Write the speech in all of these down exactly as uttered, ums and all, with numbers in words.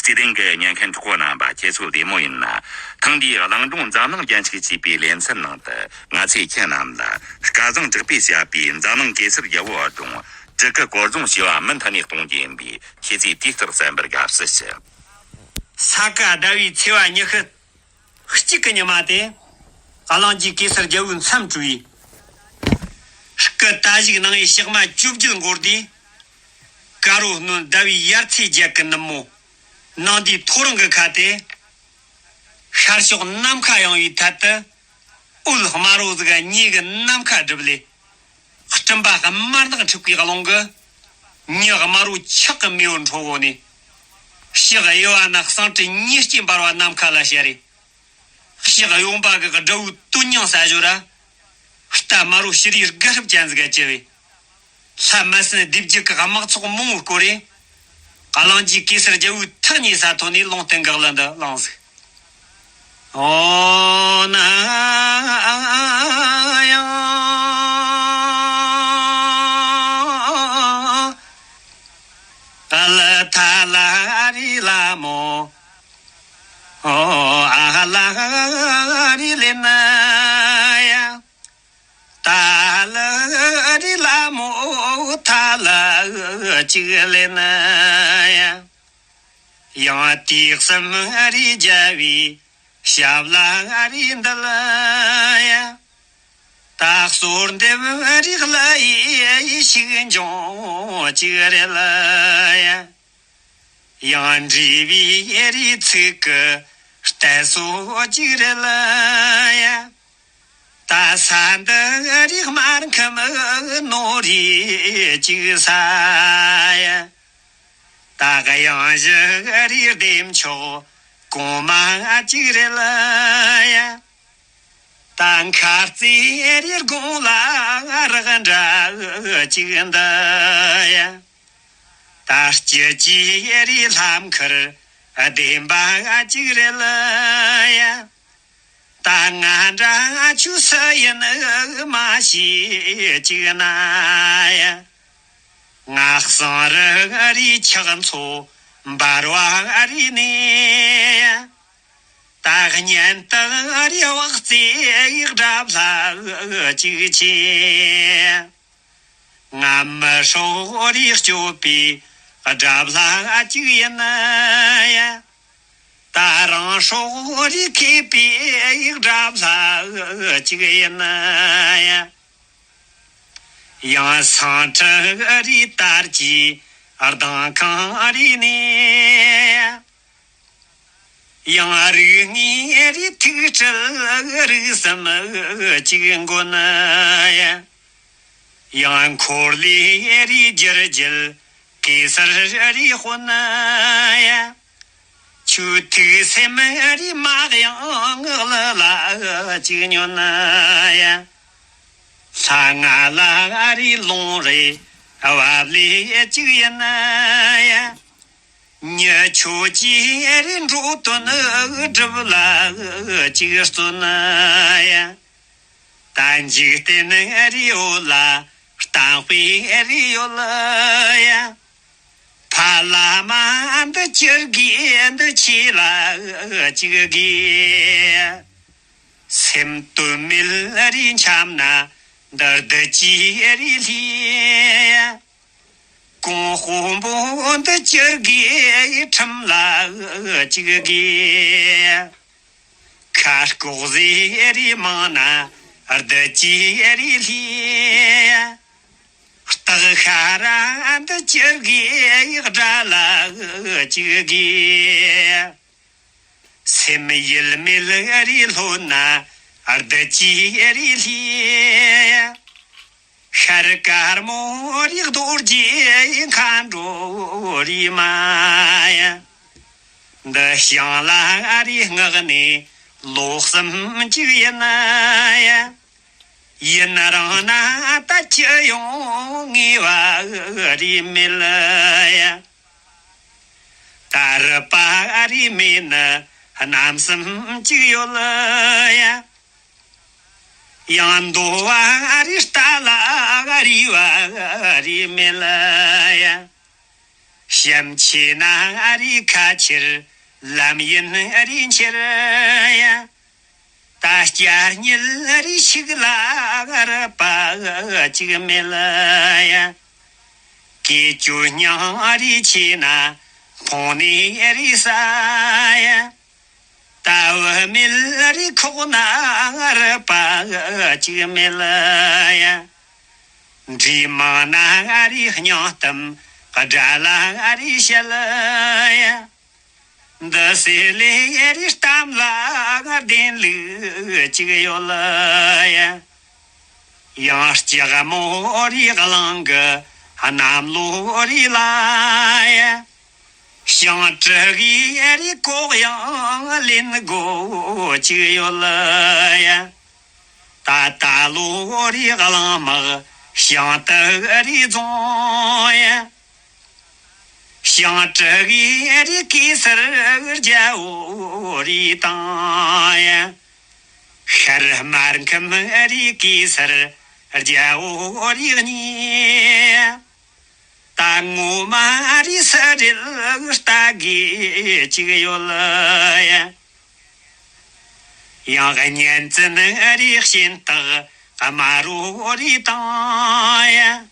བརྩེ་ལྡན་གྱི་ཉན་མཁན་གྲོགས་པོ་རྣམ་པ། ཁྱེད་ཚོ་བདེ་མོ་ཡིན་ན། ཐེངས་འདིའི་གླིང་སྒྲུང་འཛམ་གླིང་རྒྱན་ཆོས་ཅེས་པའི་ལེ་ཚན་ནང་དུ། ང་ཚོས་ཁྱེད་རྣམས་ལ་སྐལ་བཟང་གྲགས་པས་བཤད་པའི་འཛམ་གླིང་གེ་སར་རྒྱལ་པོའི་སྒྲུང་བྲིས་སྐུ་སྐོར་སྦྱོང་བྱས་པ་མུ་མཐུད་ནས་གཏོང་རྒྱུ་ཡིན་པས། ཁྱེད་ཚོས་དུས་ལྟར་གསན་པར་དགའ་བསུ་ཞུ། ས་ག་ཟླ་བའི་ཚེས་པ་ཉི་ཤུ་གཅིག་གི་ཉི་མ་སྟེ། གླིང་རྗེ་གེ་སར་རྒྱལ་པོའི་མཚམས་གྲོལ་བའི་སྐུ་ད་ཞིག་ནང་བའི་ཞག་མ་བཅོ་བརྒྱད་འགོར་དུས། དཀར་པོ་སྣོན་ཟླ་བའི་ཡར་ཚེས་བརྒྱད་ཀྱི་ནུབ་མོ། ནང་དུས་ཐོ་རངས་ཀྱི་ཁ་སྟེ། ཤར་ཕྱོགས་ནམ་མཁའ་ཡངས་པའི་ཐད་དུ། འོད་དམར་པོ་ཟིག་གཉིས་ཀྱིས་ནམ་མཁའ་བསྒྲིབས་ལས། སྤྲིན་པ་དམར་ནག་འཁྲིགས་པའི་ཀློང་གི། མྱི་དམར་པོ་ཆགས་ཀྱི་མེ་བོ་འཕྲོ་བོ་ནས། ཕྱག་གཡས་པ་ན་ཟངས་གྲི་ཉེར་གཅིག་འབར་བ་ནམ་མཁའ་ལ་ཤར་རེ། ཕྱག་གཡོན་པ་གི་དགྲ་བོའི་དོན་སྙིང་ས་ཞོར་ར། རྟ་དམར་པོ་ཕྱི་རིའི་སྒ་སྲབ་ཅན་ཟིག་ག་བཅིབས་པས། ལྷ་མི་སྲིན་སྡེ་བརྒྱད་ཀྱི་དམག་ཚོགས་མང་བོ་བསྐོར་རེ། གླིང་རྗེ་གེ་སར་རྒྱལ་པོའི་ཐག་ཉེ་ས་ཐོན་ནས་ལུང་བསྟན་གྱི་གླུ་འདི་བླངས་ཟིག། ཨོ་ན་ཡང་། ཨ་ལ་ཐ་ལ་རི་ལ་མོ། ཨོ་ཨ་ལ་རི་ལེ་ན་ཡ། ད་ལ་རི་ལ་མོ་ཐ་ལ་ཅིག་ལེ་ན་ཡ། ཡང་དུས་གསུམ་རི་རྒྱལ་བའི་ཞབས་ལ་རི་འདི་ལ་ཡ། ད་གསོལ་འདེབས་རིགས་ལ་ཡེ་ཞིག་འབྱུང་གཅིག་རེད་ལ་ཡ། ཡང་འདྲིས་པའི་རིགས་ཚིག་གི་གཏད་སོ་གཅིག་རེད་ལ་ཡ། ད་ས་འདི་རིགས་མར་ཁམས་ནོ་རིགས་གཅིག་ས་ཡ། ད་གཡང་གཞི་རིགས་བདེ་མཆོག་གོང་མ་གཅིག་རེད་ལ་ཡ། ད་མཁར་རྩེ་རིའི་དགུང་ལ་རག་འདྲ་གཅིག་འདི་ཡ། ད་སྐྱིད་ཀྱི་རིའི་ལྷམ་ཁར་བདེན་པ་གཅིག་རེད་ལ་ཡ། ད་ང་འདྲ་ཆུ་སུ་ཡིན་མ་ཤེས་གཅིག་ན་ཡ། ང་གསང་རི་རིའི་ཆག་མཚོ་འབར་བ་རིའི་ནས་ཡ། ད་གཉེན་དག་རི་བག་རྩེ་ཡག་སྒྲ་ལྷ་གཅིག་ཆེ། ང་མི་སྲོག་རི་སྐྱོབ་པའི་སྒྲ་ལྷ་གཅིག་ཡིན་ན་ཡ། ད་རང་སྲོག་རི་ཁེབས་པའི་ཡག་སྒྲ་ལྷ་གཅིག་ཡིན་ན་ཡ། ཡང་སེང་ཁྲི་རི་དར་གྱི་གདང་ཁང་རི་ནས་ཡ། ཡང་རིགས་ལྔའི་རིགས་ཐིག་ཁྲི་རིགས་གསུམ་གཅིག་མགོན་ཡ། ཡང་འཁོར་ལོའི་རིགས་བསྒྱུར་རྒྱལ་གེ་སར་རིའི་དཔོན་ཡ། ཆོས་ཐིག་སེམས་རིའི་མ་གཡང་ལ་ལ་གཅིག་ཉོན་ཡ། ལྷ་ང་ལ་རིའི་ལུང་རེ་བབ་ལེ་གཅིག་ཡིན་ཡ། མྱི་ཆོས་ཀྱི་རི་འགྲོ་དོན་སྒྲུབ་ལ་གཅིག་བརྩོན་ཡ། ད་འཇིག་རྟེན་རི་འོད་ལ་གཏམས་པའི་རི་ཡོད་ཡ། ཕ་བླ་མ་འདི་གཅིག་དགོས་འདི་ཆོས་ལ་གཅིག་དགོས། སེམས་དོན་མེད་རི་འཁྱམས་ན་འདི་བདུད་ཀྱི་རི་ལྷས། གོང་དཔོན་པོ་འདི་གཅིག་དགོས་ཁྲིམས་ལ་གཅིག་དགོས། ཁ་ལྐོག་ཟེར་རེ་མང་ན་བདུད་ཀྱི་རི་ལྷས། སྟག་ཤ་ར་འདི་གཅིག་དགོས་དགྲ་ལ་གཅིག་དགོས། སེམས་ཡུལ་མེད་རི་ལྷོད་ན་བདུད་ཀྱི་རི་ལྷས། ཤར་དཀར་མོ་རི་རྡོ་རྗེ་མཁའ་འགྲོ་རི་མ་ཡ། འདི་ཞིང་ལ་རི་སྔགས་ནས་ལོ་གསུམ་གཅིག་ཡིན་ན་ཡ། ཡུན་རིང་ན་ད་ཅི་ཡོང་ངེས་པ་རི་མེད་ཡ། ད་རི་པ་རི་མེད་ན་གནམ་གསུམ་གཅིག་ཡོད་ཡ། ཡང་འདོ་བ་རི་རྟ་ལ་རི་བ་རི་མེད་ལ་ཡ། ཞབས་མཆེ་ན་རི་ཁ་ཁྱེར། ལམ་ཡིན་རི་འཁྱེར་ཡ། ད་སྐྱ་སྙིལ་རི་ཤིག་ལ་རི་པ་ཅིག་མེད་ཡ། གེ་ཅུ་སྙིང་རི་ཆེ་ན་ཕོང་ནི་རི་ས་ཡ། ད་བུ་མེད་རི་ཁོག་ན་རི་པ་ཅིག་མེད་ཡ། འདྲེ་མང་ན་རི་སྙིང་གཏམ་དགྲ་ལ་རི་བཤད་ཡ། འདི་སེ་ལེ་རི་གཏམ་ལ་བདེན་ལུགས་ཅིག་ཡོད་ཡ། ཡང་ལྕགས་མོ་རི་གླིང་གི་གནམ་ལོ་རི་ལ་ཡ། ཞིང་བྲག་གི་རི་ཀོག་ཡང་ལེན་དགོས་ཅིག་ཡོད་ཡ། ད་ད་ལོ་རི་གླིང་དམག་ཞིང་སྟག་རི་རྫོང་ཡ། ཞིང་བྲག་གི་རི་གེ་སར་རྒྱལ་པོ་རི་དང་ཡ། ཤར་སྨར་ཁམས་རི་གེ་སར་རྒྱལ་པོ་རི་གཉིས་ཡ། ད་ངོ་མ་རི་སི་རེད་ལྟ་དགོས་ཅིག་ཡོད་ཡ། ཡང་གཉན་བཙན་རི་གཤེན་སྟག་དམར་པོ་རི་དང་ཡ།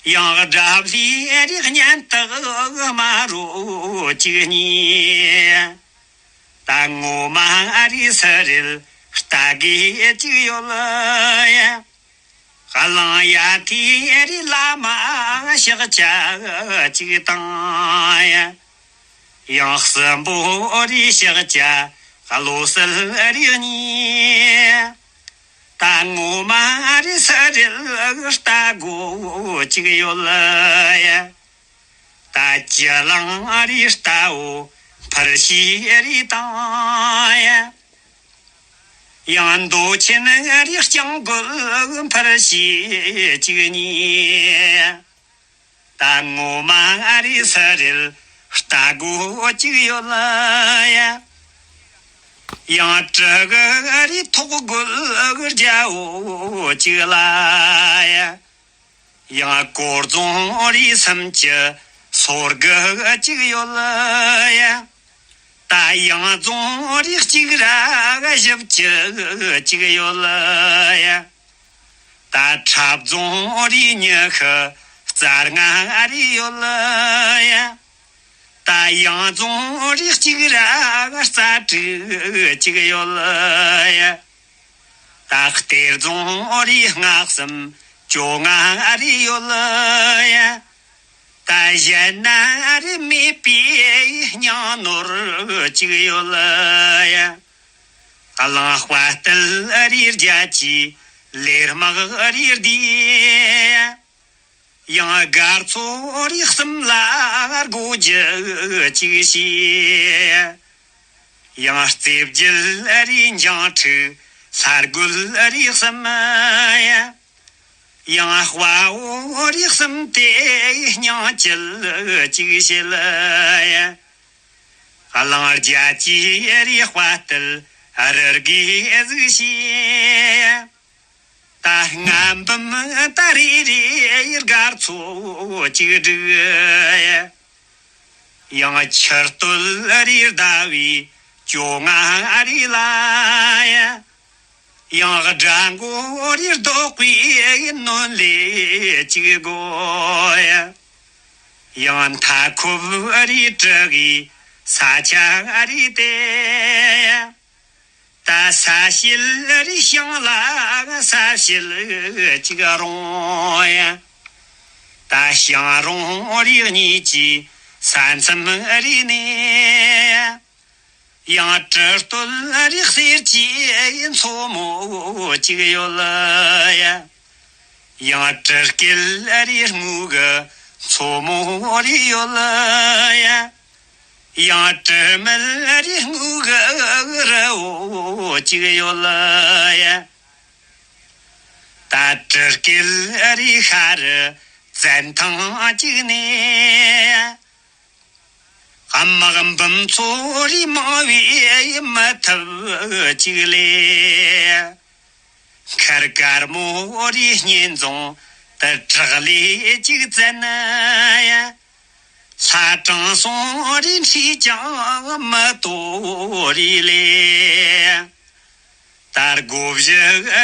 ཡང་དགྲ་བླའི་རི་གཉན་སྟག་དམར་པོ་ཅིག་གཉིས། ད་ངོ་མ་རི་སི་རེད་ལྟ་དགོས་ཅིག་ཡོད་ཡ། གླིང་ཡ་ཐི་རི་བླ་མ་ཤཱཀྱ་ཅིག་དང་ཡ། ཡང་སྲིན་པོ་རི་ཤཱཀྱ་བློ་གསལ་རི་གཉིས། ད་ངོ་མ་རི་སི་རེད་ལྟ་དགོས་ཅིག་ཡོད་ཡ། ད་སྤྱི་གླིང་རི་རྟ་བོ་འཕུར་ཤེས་རི་དང་ཡ། ཡང་མདོ་ཆེན་རི་རྐྱང་རྒོད་འཕུར་ཤེས་ཅིག་གཉིས། ད་ངོ་མ་རི་སི་རེད་ལྟ་དགོས་ཅིག་ཡོད་ཡ། ཡང་གྲི་གུ་རི་ཐོག་རྒོད་རྒྱལ་པོ་ཅིག་ལ་ཡ། ཡང་སྐོར་རྫོང་རི་གསུམ་གྱི་སོ་དགུ་གཅིག་ཡོད་ཡ། ད་ཡང་རྫོང་རི་གཅིག་ར་བཞི་བཅུ་གཅིག་ཡོད་ཡ། ད་འཁྲབ་རྫོང་རི་ཉི་ཤུ་རྩ་ལྔ་རེ་ཡོད་ཡ། ད་ཡང་རྫོང་རི་གཅིག་ར་རྩ་དྲུག་གཅིག་ཡོད་ཡ། ད་གཏེར་རྫོང་རི་ལྔ་གསུམ་བཅོ་ལྔ་རེ་ཡོད་ཡ། ད་གཞན་ན་རི་མེད་པའི་སྙིང་ནོར་གཅིག་ཡོད་ཡ། གླིང་དཔའ་རྟུལ་རི་རྒྱལ་གྱི་ལས་དམག་རེ་བསྡུས། ཡང་སྒར་ཚོ་རིགས་གསུམ་ལ་སྒོ་རྒྱུ་གཅིག་བྱས། ཡང་རྩེ་བརྒྱད་རིགས་འཇང་ཕྲུག་ས་རྒོད་རིགས་གསུམ། ཡང་དཔའ་བོ་རིགས་གསུམ་དེ་སྙིང་བཅུད་གཅིག་བྱེད། གླིང་རྒྱལ་གྱི་རིགས་དཔའ་རྟུལ་རི་རྒྱལ་གཟིགས་བྱས། ད་རྔ་འབུམ་ད་རེ་རེ་སྒར་ཚོ་གཅིག་བསྒྲིགས། ཡང་ཆུ་སྟོད་རི་ཟླ་བའི་བཅོ་ལྔ་རེ་ལ། ཡང་སྦྲ་མགོ་རི་རྡོག་པའི་ནོན་ལེ་གཅིག་དགོས། ཡང་མཐའ་འཁོབ་རི་དྲུ་གི་ས་ཆ་རེ་དེ། ད་ས་བྱེད་རི་ཞིང་ལ་ས་བྱེད་གཅིག་རུང་ཡ། ད་ཞིང་རུང་རི་གཉིས་ཀྱི་ས་མཚམས་རེ་ནས། ཡང་གྲི་སྟོད་རི་གསེར་གྱི་མཚོ་མོ་གཅིག་ཡོད་ཡ། ཡང་གྲི་སྐེད་རི་སྔོ་གི་མཚོ་མོ་རེ་ཡོད་ཡ། ཡང་དྲི་མེད་རི་སྔོ་གི་རི་བོ་གཅིག་ཡོད་ཡ། ད་གྲི་སྐེད་རི་ཤར་བཙན་ཐང་གཅིག་ནས། དམག་འབུམ་ཚོ་རི་མང་བའི་མི་ཐུབ་གཅིག་ལས། མཁར་དཀར་མོ་རི་བསྙེན་རྫོང་དུ་དྲག་ལས་གཅིག་བཙན་ཡ། ལྷ་དྲང་སྲོང་རེ་འཁྲིས་ཀྱང་མི་དོ་རེ་ལས། ད་སྒོ་བཞི་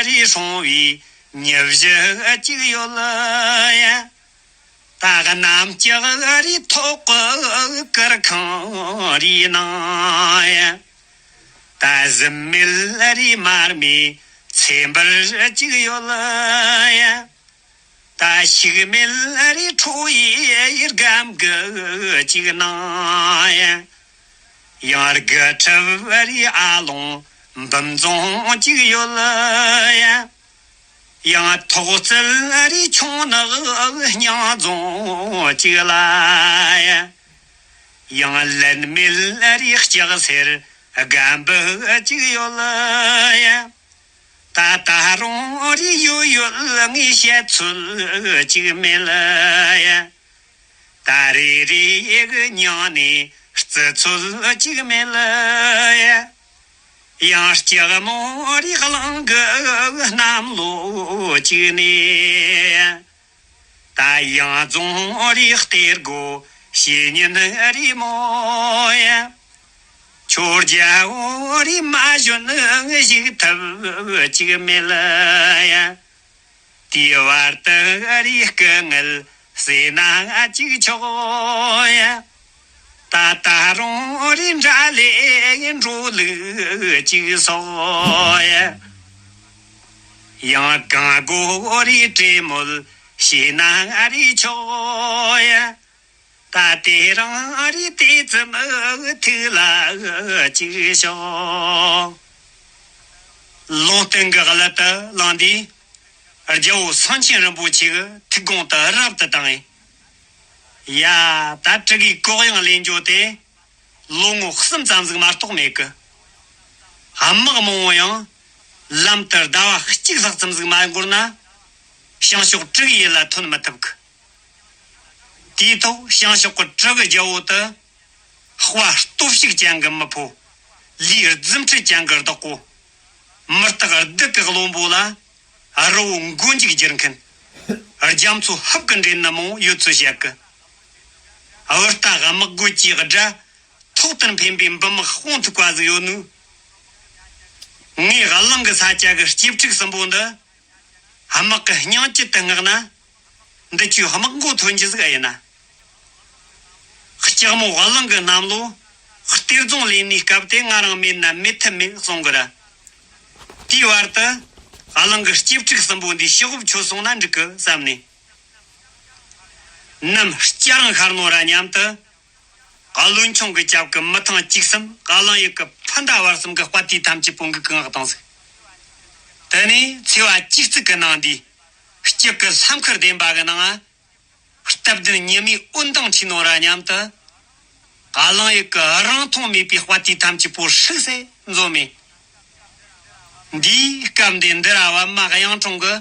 རེ་སྲུང་བའི་མྱི་བཞི་གཅིག་ཡོད་ཡ། ད་གནམ་ལྕགས་རེ་ཐོག་གི་གུར་ཁང་རེ་ནང་ཡ། ད་གཟིམ་མལ་རེ་མར་མེ་ཚེ་འབར་གཅིག་ཡོད་ཡ། ད་ཞུགས་མེད་རེ་ཁྲོ་བོའི་སྒམ་གྱི་གཅིག་ནང་ཡ། ཡང་དགུ་ཁྲི་རེ་ཨ་ལོང་འབུམ་རྫོང་གཅིག་ཡོད་ཡ། ཡང་ཐོག་བརྩེགས་རེ་ཁྱུང་ནག་སྙིང་རྫོང་གཅིག་ལ་ཡ། ཡང་ལན་མེད་རེ་ལྕགས་སེར་སྒམ་པོ་གཅིག་ཡོད་ཡ། ད་ད་རུང་རེ་ཡོད་ཡོད་ངས་བཤད་ཚོད་ཅིག་མེད་ཡ། ད་རེ་རེ་གི་མྱིང་ནས་བརྩི་ཚོད་ཅིག་མེད་ཡ། ཡང་ལྕགས་མོ་རེ་གླིང་གི་གནམ་ལོ་ཅིག་ནས། ད་ཡང་རྫོང་རེ་གཏེར་སྒོ་བཤེས་གཉེན་རེ་མོ་ཡ། ཁྱོད་རྒྱལ་པོ་རེ་མ་བཞོན་ཞིག་ཐབས་ཅིག་མེད་ཡ། དེའི་བར་དུ་རེ་སྐུ་ངལ་སེལ་ན་ཅིག་ཆོག་ཡ། ད་ད་རུང་རེ་འདྲ་ལས་འགྲོ་ལུགས་ཅིག་སོག་ཡ། ཡང་གང་དགོས་རེ་གྲོས་མོལ་བྱས་ན་རེ་ཆོག་ཡ། ད་དེ་རིང་རེ་དེ་ཙམ་ཐུགས་ལ་ཅིག་ཞོག། ལུང་བསྟན་གྱི་གླུ་དེ་བླངས་དུས། རྒྱལ་བོ་སེང་ཆེན་རིན་པོ་ཆེ་གི་ཐུགས་དགོངས་དེ་རབ་ཏུ་དྭངས། ཡ། ད་ཀྲི་གུའི་གོག་ཡང་ལེན་རྒྱུ་དེ་ལོ་ངོ་གསུམ་ཙམ་ཟིག་མ་གཏོགས་མེད་གི། དམག་མང་བོ་ཡང་ལམ་དུ་ཟླ་བ་གཅིག་ལྷག་ཙམ་ཟིག་མ་འགོར་ན། བྱང་ཕྱོགས་ཀྲི་གུའི་ཡུལ་ལ་ཐོན་མི་ཐུབ་གི། དེའི་ཐོག་བྱང་ཕྱོགས་ཀྱི་ཀྲི་གུ་རྒྱལ་བོ་དེ། དཔའ་སྟོབས་ཤུགས་ཅན་གྱི་མི་ཕོ། ལུས་རྫུ་འཕྲུལ་ཅན་གྱི་བདག་པོ། མི་རྟག་བདུད་ཀྱི་བློན་པོ་ལ། རི་བོ་མགོ་མཇུག་བསྒྱུར་མཁན། རྒྱ་མཚོ་ཧབ་ཀྱི་འདྲེན་ནི་མང་ཡོད་ཚུལ་བཤད་གི། བུ་རྟ་དམག་རྒོད་ཀྱི་དགྲ། ཐོག་ལྟར་འཕེན་པའི་འབུམ་དཔུང་ཐུག་པ་ཟིག་ཡོད་ནོ། ངས་གླིང་གི་ས་ཆ་གི་སྐྱིབས་ཕྲུག་གསུམ་པོ་འདི། དམག་གི་སྙིང་བཅུད་དུ་མངགས་ན། འདི་ཆོའི་དམག་མགོ་ཐོན་རྒྱུ་ཟིག་ཨེ་ཡིན་ན། ལྕགས་མོ་གླིང་གི་གནམ་ལོ། གཏེར་རྫོང་ལས་ནི་སྐབས་དེ་ང་རང་མེད་ན་མེད་ཐབས་མེད་གསུང་གི་ར། དེའི་བར་དུ། གླིང་གི་སྐྱིབས་ཕྲུག་གསུམ་པོ་འདི་ཕྱི་དབུབ་ཆོད་སོང་ན་འགྲིག་གི་བསམ་ནས། ནམ་སྐྱ་རང་ཤར་ནོ་ར་མཉམ་དུ། བློན་ཆུང་གི་སྐྱབས་ཀྱི་མི་ཐང་གཅིག་གསུམ་གླིང་ཡུལ་གྱི་ཕུ་མདའ་བར་གསུམ་གྱི་དཔའ་རྟུལ་ཐམས་ཅད་པོ་འགུག་གི་མངགས་བཏང་ཟིག། དེ་ནས་ཚེས་པ་བཅུ་གཅིག་གི་ནང་འདིའི་དཀྱིལ་གྱི་ལྷམ་ཁར་བདེན་པ་གི་ནང་། སྟབས་བདེ་ཉི་མའི་འོད་མདངས་འཁྲིགས་ནོ་ར་མཉམ་དུ། གླིང་ཡུལ་གྱི་རིང་ཐུང་མེད་པའི་དཔའ་རྟུལ་ཐམས་ཅད་པོ་ཧྲིག་སེ་འཛོམས་མེ། འདིའི་སྐབས་འདི་འདི་ར་བ་མ་གཡང་གྲོང་གི་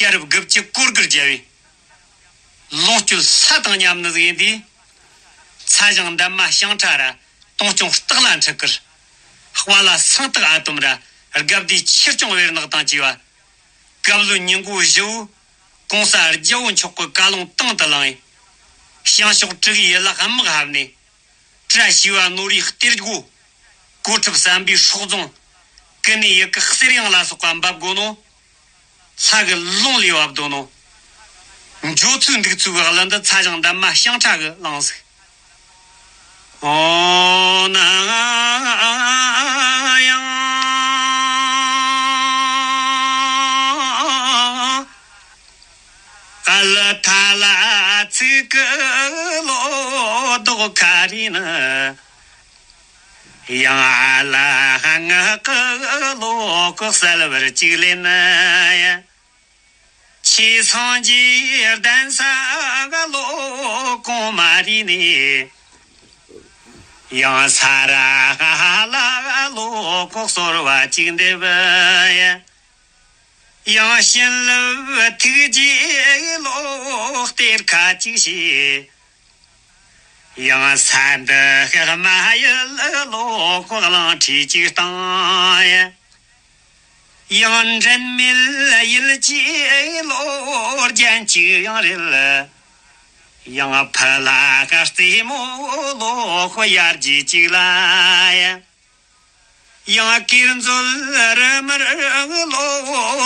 རྒྱལ་རབས་དགུ་བཅུ་གོ་དགུར་རྒྱལ་བའི། ལོངས་སྤྱོད་ས་དང་མཉམ་ནི་ཟིག་ཡིན་དུས། ཚ་ཞང་འདབ་མ་ཤིང་ཁྲ་ར་དུང་སྐྱོང་སྟག་ལྷ་འཕྲུལ་དཀར། དཔའ་ལ་སེང་སྟག་ཨ་དོམ་ར་དགའ་བདེ་ཆེར་སྐྱོང་བེར་ནག་དང་བཅས་པ། བཀའ་བློན་ཉིན་གོང་བཞི་བོ། གོང་ས་རྒྱལ་པོ་མཆོག་གི་བཀའ་ལུང་དང་དུ་བླངས། བྱང་ཕྱོགས་ཀྲི་གུའི་ཡུལ་ལ་དམག་ཧབ་ནས། བཀྲ་ཤིས་པ་ནོར་བུའི་གཏེར་སྒོ། གོ་ཁྲབ་ཟམ་པའི་སྲོག་རྫོང་། ཀུན་ནས་ཡུལ་གྱི་གསེར་གཡང་ལ་སོགས་པ་འབབ་དགོ་ནོ། ལྷ་གི་ལུང་ལས་བབས་དོ་ནོ། འགྱོ་ཚུལ་འདུག་ཚུལ་གྱི་གླུ་འདི་ཚ་ཞང་འདབ་མ་ཤིང་ཁྲ་གིས་བླངས་ཟིག། ཨོ་ན་ཡང་། གལ་ཐ་ལ་ཚིག་གི་ལོ་ཏོག་ཁ་རི་ནི། ཡང་ཨ་ལ་ངག་གི་ལོ་ཀོ་གསལ་བར་གཅིག་ལེན་ན། ཆེ་སངས་རྒྱས་གདན་ས་གི་ལོ་གོང་མ་རི་ནས། ཡང་ས་ར་ལ་ལོ་ཀོ་གསོལ་བ་གཅིག་འདེབས། ཡང་བྱིན་རླབས་ཐུགས་རྗེའི་ལོ་གཏེར་ཁ་གཅིག་བྱས། ཡང་ས་འདི་ཤག་མ་ཡུལ་ལོ་ཀོ་གླིང་ཁྲི་གཅིག་བཏང་། ཡང་འབྲལ་མེད་ཡུལ་གྱི་ལོ་རྒྱན་གཅིག་ཡང་རེད། ཡང་ཕུ་ལ་ཁ་རྩེ་མོ་ལོ་ཁོ་ཡར་རྒྱས་གཅིག་ལ། ཡང་གེར་མཛོད་རི་མར་ལོ་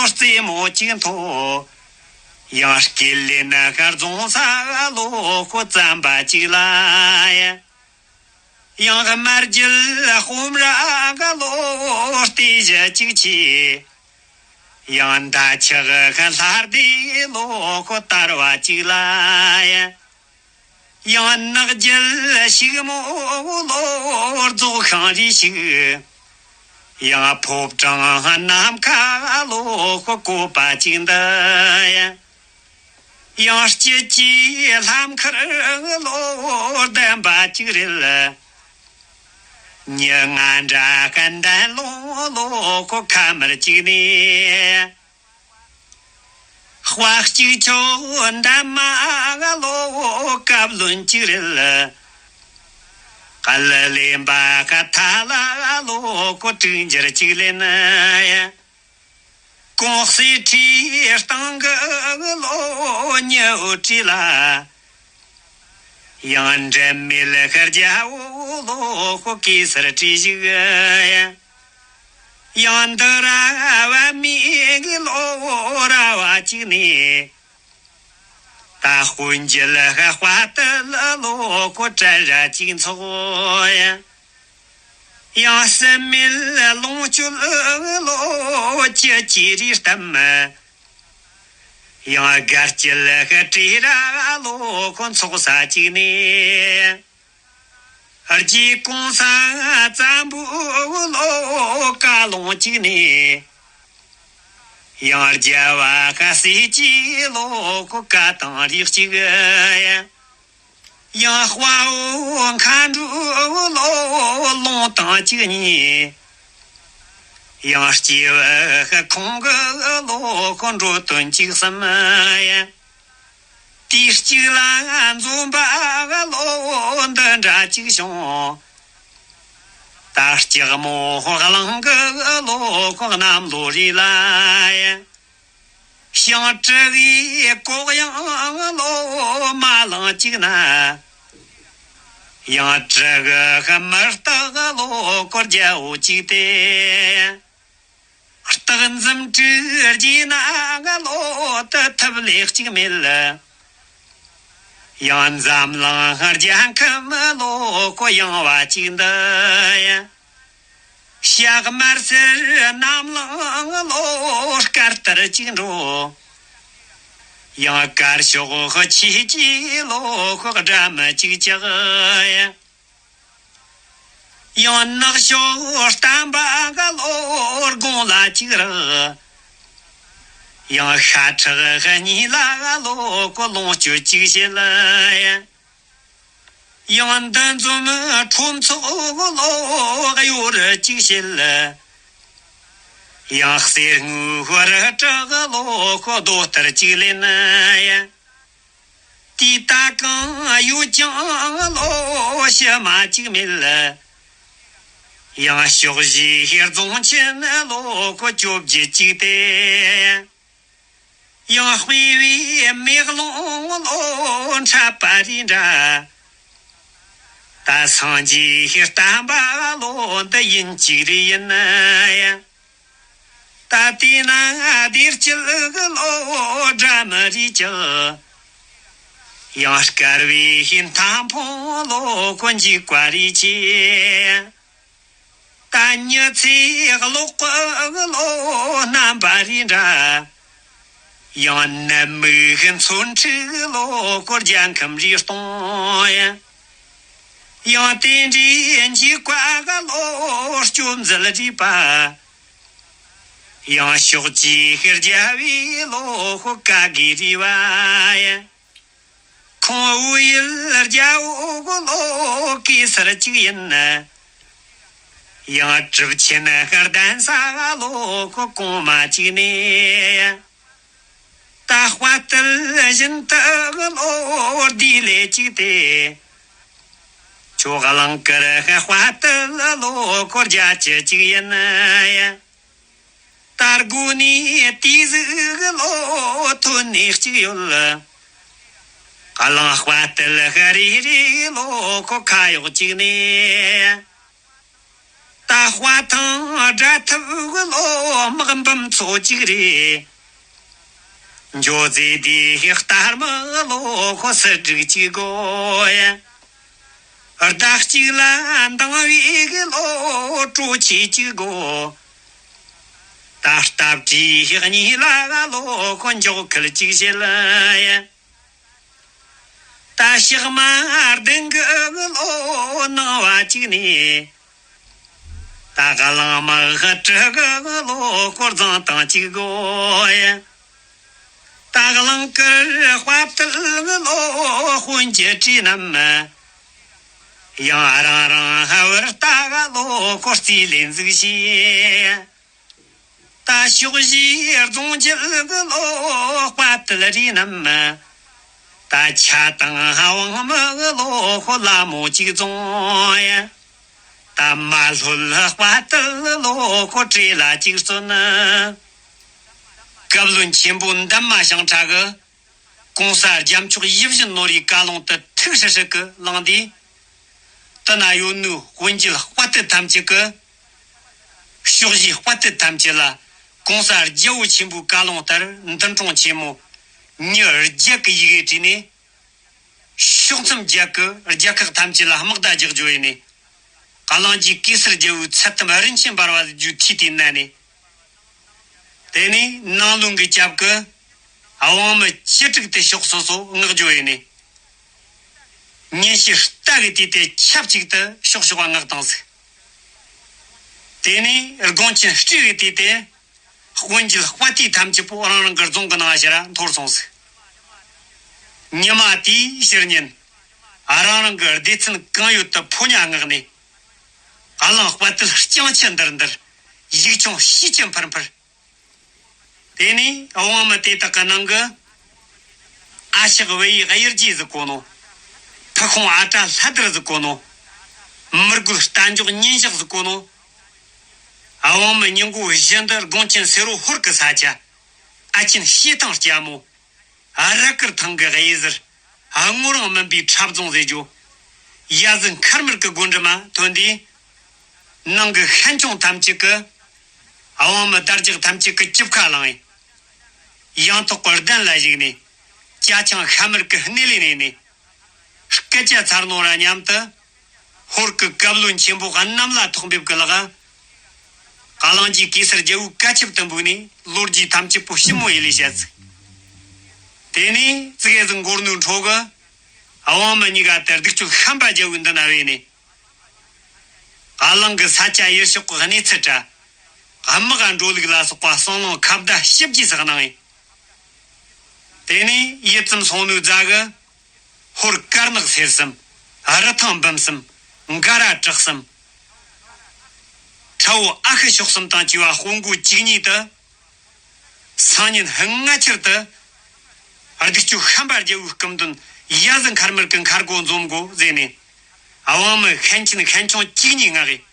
རྩེ་མོ་གཅིག་མཐོ། ཡང་སྐེ་ལེན་ཁ་རྫོང་ས་ལོ་ཁོ་བཙན་པ་གཅིག་ལ། ཡང་དམར་རྒྱུད་སྤོམ་ར་ག་ལོ་སྟེ་བཞི་གཅིག་ཆེ། ཡང་མདའ་ཆག་གི་ལྷ་སྡེ་ལོ་ཁོ་དར་བ་གཅིག་ལ། ཡང་ནག་རྒྱུད་ཕྱུག་མོ་ལོ་རྫོགས་ཤིང་རིས་ཤིག། ཡང་ཕོ་བྲང་ནམ་མཁའ་ལོ་ཁོ་བཀོད་པ་གཅིག་འདི། ཡང་སྐྱིད་ཀྱི་ལྷམ་ཁར་ལོ་ལྡན་པ་གཅིག་རེད། མྱི་ང་འདྲ་སྐད་ལྡན་ལོ་ལོ་ཁོ་ཁ་མར་གཅིག་ནས། དཔའ་གཅིག་ཆོ་འདན་མ་ལོ་བཀའ་བློན་གཅིག་རེད། ག་ལ་ལེན་པ་ཁ་ཐ་ལ་ལོ་ཁོ་དྲུག་འགྱུར་གཅིག་ལེན། གོང་སྲས་ཁྲི་སྟེང་གི་ལོ་ཉི་འོད་བྲིས་ལ། ཡང་འབྲལ་མེད་ལ་ཤར་རྒྱལ་བོ་ལོ་ཁོ་གེ་སར་བྲིས་ཤིག། ཡང་འདི་ར་བ་མི་གི་ལོ་ར་བ་གཅིག་ནས། ད་དཔོན་གྱི་ལ་ཧ་དཔའ་དུ་ལ་ལོ་ཁོ་བྲལ་ར་གཅིག་ཚོགས། ཡང་སྲིན་མེད་ལོངས་སྤྱོད་ལོ་ཁྱི་ཀྱི་རིགས་གཏམ། ཡང་སྒར་གྱི་ལ་ཧ་བྲིས་ར་ལོ་ཁོ་ཚོགས་ས་གཅིག་ནས། རྗེ་གོང་ས་བཙན་པོའི་ལོ་བཀའ་ལུང་གཅིག་ནས། ཡང་རྒྱལ་བ་ཁ་སྲས་ཀྱི་ལོ་ཁོ་བཀའ་དང་རིགས་གཅིག། ཡང་དཔའ་བོ་མཁའ་འགྲོའི་ལོ་ལུང་དང་གཅིག་ཉིད། ཡང་སྐྱེས་བུ་ཁོང་གི་ལོ་ཁོ་འགྲོ་དོན་གཅིག་གསུམ། དུས་གཅིག་ལ་འཛོམས་པ་ལོ་འདི་འདྲ་གཅིག་བྱུང་། ད་སྐྱག་མོ་གླང་གི་ལོ་ཁོ་གནམ་ལོ་རེ་ལ། ཞིང་དྲུག་གི་ལྐོག་ཡང་ལོ་མ་ལང་གཅིག་ན། ཡང་དྲུག་གི་མི་རྟག་ལོ་ཁོ་རྒྱལ་བོ་གཅིག་སྟེ། སྟག་འཛུམ་དྲུག་རྗེས་ན་ང་ལོ་དུ་ཐུབ་ལེགས་གཅིག་མེད། ཡང་འཛམ་གླིང་རྒྱལ་ཁམས་ལོ་ཁོ་ཡངས་པ་གཅིག་འདི། ཞག་དམར་སེར་ནམ་ལངས་ལོ་སྐར་ལྟར་གཅིག་འགྲོ། ཡང་དཀར་ཕྱོགས་ཆོས་ཀྱི་ལོ་ཁོ་སྒྲ་མི་གཅིག་ཅག། ཡང་ནག་ཕྱོགས་བསྟན་པ་ག་ལོ་དགུང་ལ་གཅིག་རག། ཡང་ཤ་ཁྲག་གཉིས་ལ་ག་ལོ་ཁོ་ལོངས་སྤྱོད་གཅིག་བྱེད། ཡང་འདི་འཛོམས་ཁྲོམ་ཚོགས་ལོ་གཡོ་རུ་གཅིག་བྱེད། ཡང་གསེར་དངུལ་རི་བྲག་ལོ་ཁོ་རྡོ་ལྟར་གཅིག་ལེན། དེ་ལྟ་གང་ཡོད་ཀྱང་ལོ་ཕྱི་མ་གཅིག་མེད། ཡང་ཕྱོགས་བཞིའི་རྫོང་ཆེན་ལོ་ཁོ་བཅོ་བརྒྱད་གཅིག་སྟེ། ཡང་དཔེ་བའི་མེ་ལོང་ལོ་འཁྲབ་པ་རེ་འདྲ། ད་སངས་རྒྱས་བསྟན་པ་ལོ་འདི་ཡིན་གཅིག་རེ་ཡིན། ད་དེས་ན་བདེ་སྐྱིད་ལོ་སྒྲ་མི་རེ་ཅག། ཡང་དཀར་བའི་མཐའ་འཕུང་ལོ་ཁོ་འཇིགས་པ་རེ་ཆེ། ད་མྱི་ཚེ་གློག་གི་ལོ་རྣམ་པ་རེ་འདྲ། ཡང་ནད་མུག་མཚོན་ཁྲིག་ལོ་ཁོ་རྒྱལ་ཁམས་རེ་སྟོང་། ཡང་དེ་འདྲའི་འཇིགས་པ་ག་ལོ་སྐྱོབ་མཛད་རེ་པ། ཡང་ཕྱོགས་ཀྱི་རྒྱལ་བའི་ལོ་ཁོ་བཀའ་བརྒྱུད་རེ་བ། ཁོང་བོད་ཡུལ་རྒྱལ་པོ་གི་ལོ་གེ་སར་གཅིག་ཡིན། ཡང་གྲུབ་ཆེན་གདན་ས་ལོ་ཁོ་གོང་མ་གཅིག་ནས། ད་དཔའ་རྟུལ་བཞིན་དུ་ལོ་བདེ་ལེགས་གཅིག་སྟེ། ཁྱོད་གླིང་དཀར་དཔའ་རྟུལ་ལོ་ཁོ་རྒྱལ་གཅིག་ཡིན། ད་དགོས་ནས་དེ་ཟིག་ལོ་ཐོན་ནས་གཅིག་ཡོད། གླིང་དཔའ་རྟུལ་ཧ་རི་རི་ལོ་ཁོ་ཁ་གཡོག་ཅིག་ནས། ད་དཔའ་ཐང་དགྲ་ཐབས་གི་ལོ་དམག་འབུམ་ཚོ་གཅིག་རེད། འཇོ་ཛེ་དེ་རྟ་དམག་ལོ་ཁོ་སུ་དྲུག་ཅིག་དགོས་ཡ། ཟླ་གཅིག་ལ་འདང་བའི་གི་ལོ་གྲོ་ཆས་གཅིག་དགོས། ད་སྟབས་ཀྱིས་གཉིས་ལ་ལོ་ཁོ་མགྱོགས་ཁལ་གཅིག་བྱེད་ལ་ཡ། ད་ཞག་མ་བདུན་གི་ལོ་ནང་བ་གཅིག་ནས། ད་གླང་མ་ཧ་དྲུག་གི་ལོ་ཁོ་རྫོང་དང་གཅིག་དགོས་ཡ། ད་གླིང་དཀར་དཔའ་རྟུལ་གི་ལོ་དཔོན་གྱི་བྲིས་རྣམས། ཡང་རང་རང་ཧ་བར་ལྟ་ག་ལོ་ཁོ་རྩིས་ལེན་ཟིག་བྱས། ད་ཕྱོགས་བཞིའི་རྫོང་རྒྱལ་གི་ལོ་དཔའ་རྟུལ་རིགས་རྣམས། ད་ཆ་དང་དབང་མི་གི་ལོ་ཁོ་ལ་མོ་གཅིག་རྫོང་ཡ། ད་མ་ལྷོད་དཔའ་རྟུལ་ལོ་ཁོ་བྲེ་ལ་གཅིག་བརྩོན། བཀའ་བློན་ཆེན་པོ་འདན་མ་ཞང་ཁྲ་གི་གོང་ས་རྒྱལ་མཆོག་ཡིད་བཞིན་ནོར་བུའི་བཀའ་ལུང་དུ་ཐུགས་ཧྲི་ཧྲི་གི་ལངས་དུས། དེ་ན་ཡོད་ནོའི་དཔོན་རྒྱུད་དཔའ་རྟུལ་ཐམས་ཅད་ཀྱིས། ཕྱོགས་བཞིའི་དཔའ་རྟུལ་ཐམས་ཅད་ལ་གོང་ས་རྒྱལ་པོ་ཆེན་པོའི་བཀའ་ལུང་ལྟར་མདུན་དྲུང་ཆེན་མོ་མྱི་བརྒྱད་ཀྱི་ཡི་གེ་བྲིས་ནས། ཕྱོགས་མཚམས་བརྒྱད་ཀྱི་རྒྱལ་ཁག་ཐམས་ཅད་ལ་དམག་བརྡ་རྒྱག་རྒྱུ་ཡིན་ནས། གླིང་རྗེ་གེ་སར་རྒྱལ་པོའི་ཚད་དམ་རིན་ཆེན་འབར་བ་རྒྱུ་ཐིག་དེའི་ནང་ནས། དེ་ནས་ནང་བློན་གྱི་སྐྱབས་ཀྱིས་དབང་མི་བཅུ་དྲུག་དེ་ཕྱོགས་སོ་སོ་མངགས་རྒྱུ་ཡིན་ནས། ཉིན་ཞག་རྟ་གི་དུས་དེ་ཆབས་ཅིག་ཏུ་ཕྱོགས་ཕྱོགས་མངགས་བཏང་ཟིག། དེ་ནས་དགོན་ཆེན་སྤྲུལ་གི་དུས་དེ་དཔོན་རྒྱུད་དཔའ་རྟུལ་ཐམས་ཅད་པོ་རང་རང་གི་རྫོང་གི་ནང་ཕྱིར་འཐོར་སོང་ཟིག། ཉི་མ་དེའི་ཕྱི་ཉིན་རང་རང་གི་སྡེ་ཚན་གང་ཡོད་དུ་ཕོ་ཉ་མངགས་ནས། གླིང་དཔའ་རྟུལ་རྐྱང་ཆུ་འདུར་འདུར། ཡིག་ཆུང་ཤས་ཆུ་འཕུར་འཕུར། དེ་ནས་དབང་མི་དེ་དག་གི་ནང་གི་ཨ་ཞག་བུ་ཡི་གཡུ་རྗེ་ཟིག་གོ་ནོ། ཕུ་ཁུང་ཨ་བྲ་ལྷ་དར་ཟིག་གོ་ནོ། མི་རྒོད་རྟ་མགྱོགས་ཉིན་ཞག་ཟིག་གོ་ནོ། དབང་མི་ཉིན་གོ་བཞི་འདི་དགོན་ཆེན་སེ་རོ་ཧོར་གི་ས་ཆ། ཨ་ཆེན་བྱེ་ཐང་རྐྱ་མོ། ར་དཀར་ཐང་གི་གཡས་ཟུར། སྔོ་རིང་མིན་པའི་འཁྲབ་རྫོང་ཟེར་རྒྱུ། ཡ་ཟི་མཁར་དམར་གི་སྒོ་འགྲམ་མ་ཐོན་དུས། ནང་གི་ཤན་ཆུང་ཐམས་ཅད་ཀྱིས། དབང་མི་དར་ལྕོག་ཐམས་ཅད་ཀྱི་སྐྱིབས་ཁ་བླངས། ཡང་ཐོག་གི་གདན་ལ་བཞུགས་ནས། ཅ་ཆང་ཤ་མར་གྱི་སྣེ་ལེན་ནས་ནས། སྐད་ཆ་ཚར་ནོ་ར་མཉམ་དུ། ཧོར་གྱི་བཀའ་བློན་ཆེན་པོ་གནམ་ལ་ཐོག་འབེབས་ཀྱི་ལག། གླིང་རྗེ་གེ་སར་རྒྱལ་པོའི་བཀའ་ཁྱབ་ཏུ་འབུལ་ནས་ལོ་རྒྱུས་ཐམས་ཅད་པོ་ཞིབ་མོ་ཡི་ལས་བཤད་ཟིག། དེ་ནས་ཙི་གེ་ཟིག་འགོར་ནོའི་འཕྲོ་གི། དབང་མི་གཉིས་ཀ་དེར་སྡིག་སྤྱོད་ཤན་པ་རྒྱལ་པོའི་མདུན་ན་བས་ནས། གླིང་གི་ས་ཆ་ཡུལ་ཕྱོགས་ཀྱི་གནས་ཚུལ་འདྲ། དམག་འགྲོ་ལུགས་ལ་སོགས་པ་གསང་ལུང་ཁ་བརྡ་ཞིབ་རྒྱས་སུ་གནང་ཡིན། དེ་ནས་ཡུད་ཙམ་སོང་ནོའི་རྗེས་གི། ཧོར་དཀར་ནག་སེར་གསུམ། རི་ཐང་འབུམ་གསུམ། འགའ་ར་བྲག་གསུམ། ཁྲ་བོ་ཨ་ཤི་ཕྱོགས་གསུམ་དང་བཅས་པ་དཔོན་སྒོ་བཅུ་གཉིས་དུ། སང་ཉིན་སྔ་ཕྱིར་དུ། སྡིག་སྤྱོད་ཤན་པ་རྒྱལ་པོའི་སྐུ་མདུན་ཡ་ཟི་མཁར་དམར་གྱི་མཁར་སྒོ་འཛོམས་དགོ་ཟེར་ནས། དབང་མི་ཤན་ཆེན་ཤན་ཆུང་བཅུ་གཉིས་མངགས་ཡིན།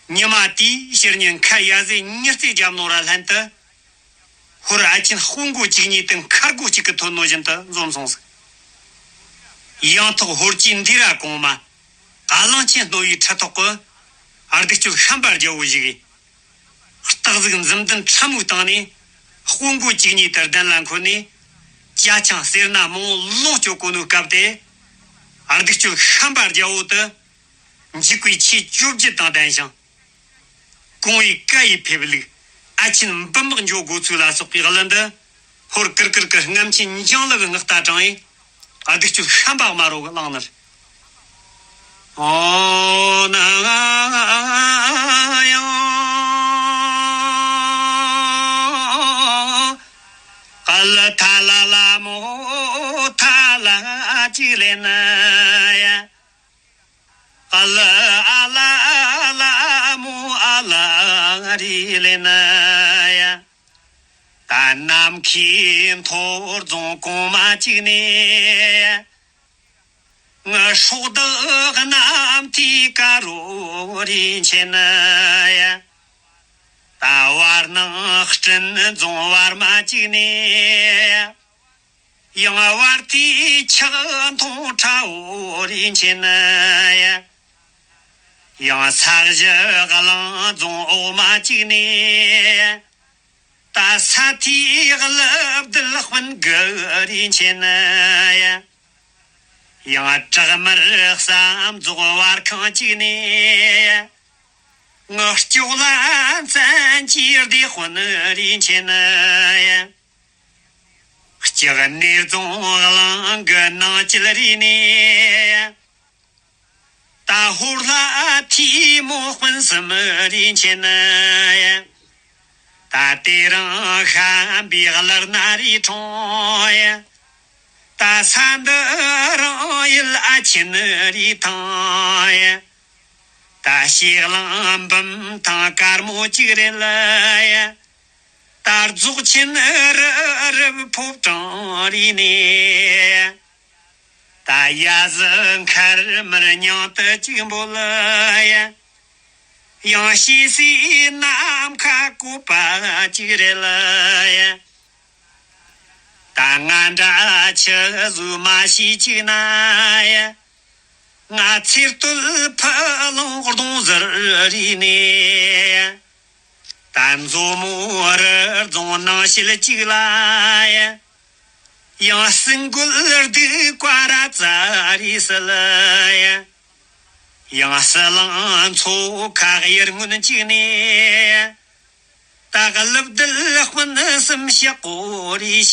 ཉི་མ་དེའི་ཕྱི་ཉིན་མཁར་ཡ་ཟི་ཉི་རྩེ་རྒྱབ་ནོ་ར་ལྷན་དུ། ཧོར་ཨ་ཆེན་དཔོན་སྒོ་བཅུ་གཉིས་དེ་མཁར་སྒོ་གཅིག་གི་ཐོན་ནོ་བཞིན་དུ་འཛོམས་སོང་ཟིག། ཡང་ཐོག་ཧོར་གྱི་འདི་ར་གོང་མ། གླང་ཆེན་རྣོ་བའི་ཁྲི་ཐོག་གི། སྡིག་སྤྱོད་ཤན་པ་རྒྱལ་པོ་བཞུགས་ཡིན། སྟག་གཟིག་མཛུབ་མདུན་ཁྲ་མོའི་སྟེང་ནས་དཔོན་སྒོ་བཅུ་གཉིས་དེར་གདན་ལ་འཁོད་ནས། ཅ་ཆང་སེར་སྣ་མང་བོ་ལོངས་སྤྱོད་གོ་ནོའི་སྐབས་དེ། སྡིག་སྤྱོད་ཤན་པ་རྒྱལ་པོ་དེ། འཇིགས་པའི་ཆོས་བཅོ་བརྒྱད་དང་ལྡན་ཞིང་། གོང་བུའི་བཀའ་ཡིས་ཕེབས་ལུགས། ཨ་ཆེན་འབུམ་དམག་འགྱོ་དགོས་ཚུལ་ལ་སོགས་པའི་གླུ་འདི། ཧོར་ཀིར་ཀིར་གྱི་རྔམ་ཆེན་འཇང་ལུ་གི་ངག་རྟ་དྲངས་ཡིན། སྡིག་སྤྱོད་ཤན་པ་དམར་པོ་གིས་བླངས་ནི་རེད། ཨོ་ན་ཡང་། ཀ་ལ་ཐ་ལ་ལ་མོ་ཐ་ལ་ཅིག་ལེན་ན་ཡ། ཨ་ལ་ཨ་ལ་ཨ་ལ་མོ་ཨ་ལ་རི་ལེན་ན་ཡ། ད་ནམ་མཁའི་མཐོ་རྫོང་གོང་མ་ཅིག་ནས། ངའི་སྲོག་བདག་གནམ་མཐའི་དཀར་པོ་རིན་ཆེན་ཡ། ད་བར་སྣང་སྤྲིན་རྫོང་བར་མ་ཅིག་ནས། ཡང་བར་དུ་ཆགས་མཐོང་ཁྲ་བོ་རིན་ཆེན་ཡ། ཡང་ས་གཞི་གླིང་རྫོང་འོག་མ་གཅིག་ནས། ད་ས་མཐའི་ཀླུ་བདུད་སྤུན་དགུ་རིན་ཆེན་ཡ། ཡང་བྲག་དམར་ཟམ་རྫོགས་བར་ཁང་གཅིག་ནས། ངུ་སྐྱོགས་ལ་བཙན་གྱིས་བདེ་དཔོན་རིན་ཆེན་ཡ། ལྕགས་ནས་རྫོང་གླིང་གི་ནང་བཅུད་རེ་ནས། ད་ཧོར་ལྷ་ཐུ་མི་སྤུན་གསུམ་རིན་ཆེན་ཡ། ད་དེ་རིང་ཤན་པའི་གླུ་སྣ་རེ་འཁྲུངས་ཡ། ད་ས་འདི་རང་ཡུལ་ཨ་ཆེན་རེ་ཐང་ཡ། ད་ཞེ་གླིང་འབུམ་ཐང་དཀར་མོ་གཅིག་རེད་ལ་ཡ། ད་རྫོགས་ཆེན་རི་རབ་ཕོ་བྲང་རེ་ནས། ད་གཡའ་ཟི་མཁར་དམར་མྱང་དུ་གཅིག་འབོད་ལ་ཡ། ཡང་ཞེ་སའི་ནམ་མཁའ་བཀོད་པ་གཅིག་རེད་ལ་ཡ། ད་ང་འདྲ་ཆུ་བཟོས་མ་ཤེས་གཅིག་ན་ཡ། ང་ཚེ་སྟོད་ཕུ་ལུང་གདོང་ཟུར་རེ་ནས། ད་མཛོ་མོ་རི་རྫོང་ནང་ཤེལ་གཅིག་ལ་ཡ། ཡང་སྲིན་རྒོད་སྡིག་བཀའ་ར་ཙ་རེ་སི་ལ་ཡ། ཡང་སྲིད་ལང་མཚོ་ཁ་གཡུ་སྔོན་གཅིག་ནས། ད་ཀླུ་བདུད་སྤུན་གསུམ་ཤག་གོ་རེ་བྱས།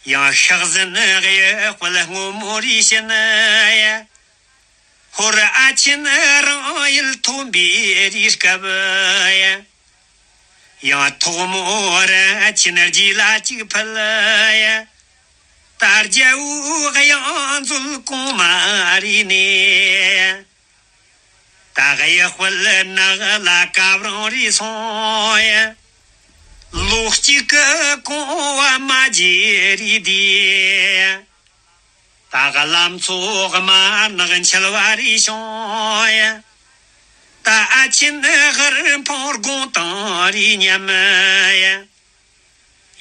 ཡང་ཤག་ཟན་གཡུ་དཔལ་སྔོན་མོ་རེ་བྱིན་ཡ། ཧོར་ཨ་ཆེན་རང་ཡུལ་ཐོན་པའི་རེ་སྐབས་ཡ། ཡང་ཐོག་མོ་ར་ཆེན་རྗེས་ལ་གཅིག་ཕུལ་ཡ། ད་རྒྱལ་བོའི་གཡང་མཛོད་གོང་མ་རེ་ནས། ད་གཡུ་དཔལ་ནག་ལ་བཀའ་བློན་རེ་སོང་ཡ། ལོ་གཅིག་གི་གོང་བ་མ་བརྗེད་རེ་དེ། ད་ག་ལམ་མཚོ་དམར་ནག་འཆལ་བ་རེ་བྱུང་ཡ། ད་ཨ་ཆེན་ཧར་འཕང་དགོང་དང་རེ་མཉམ་ཡ།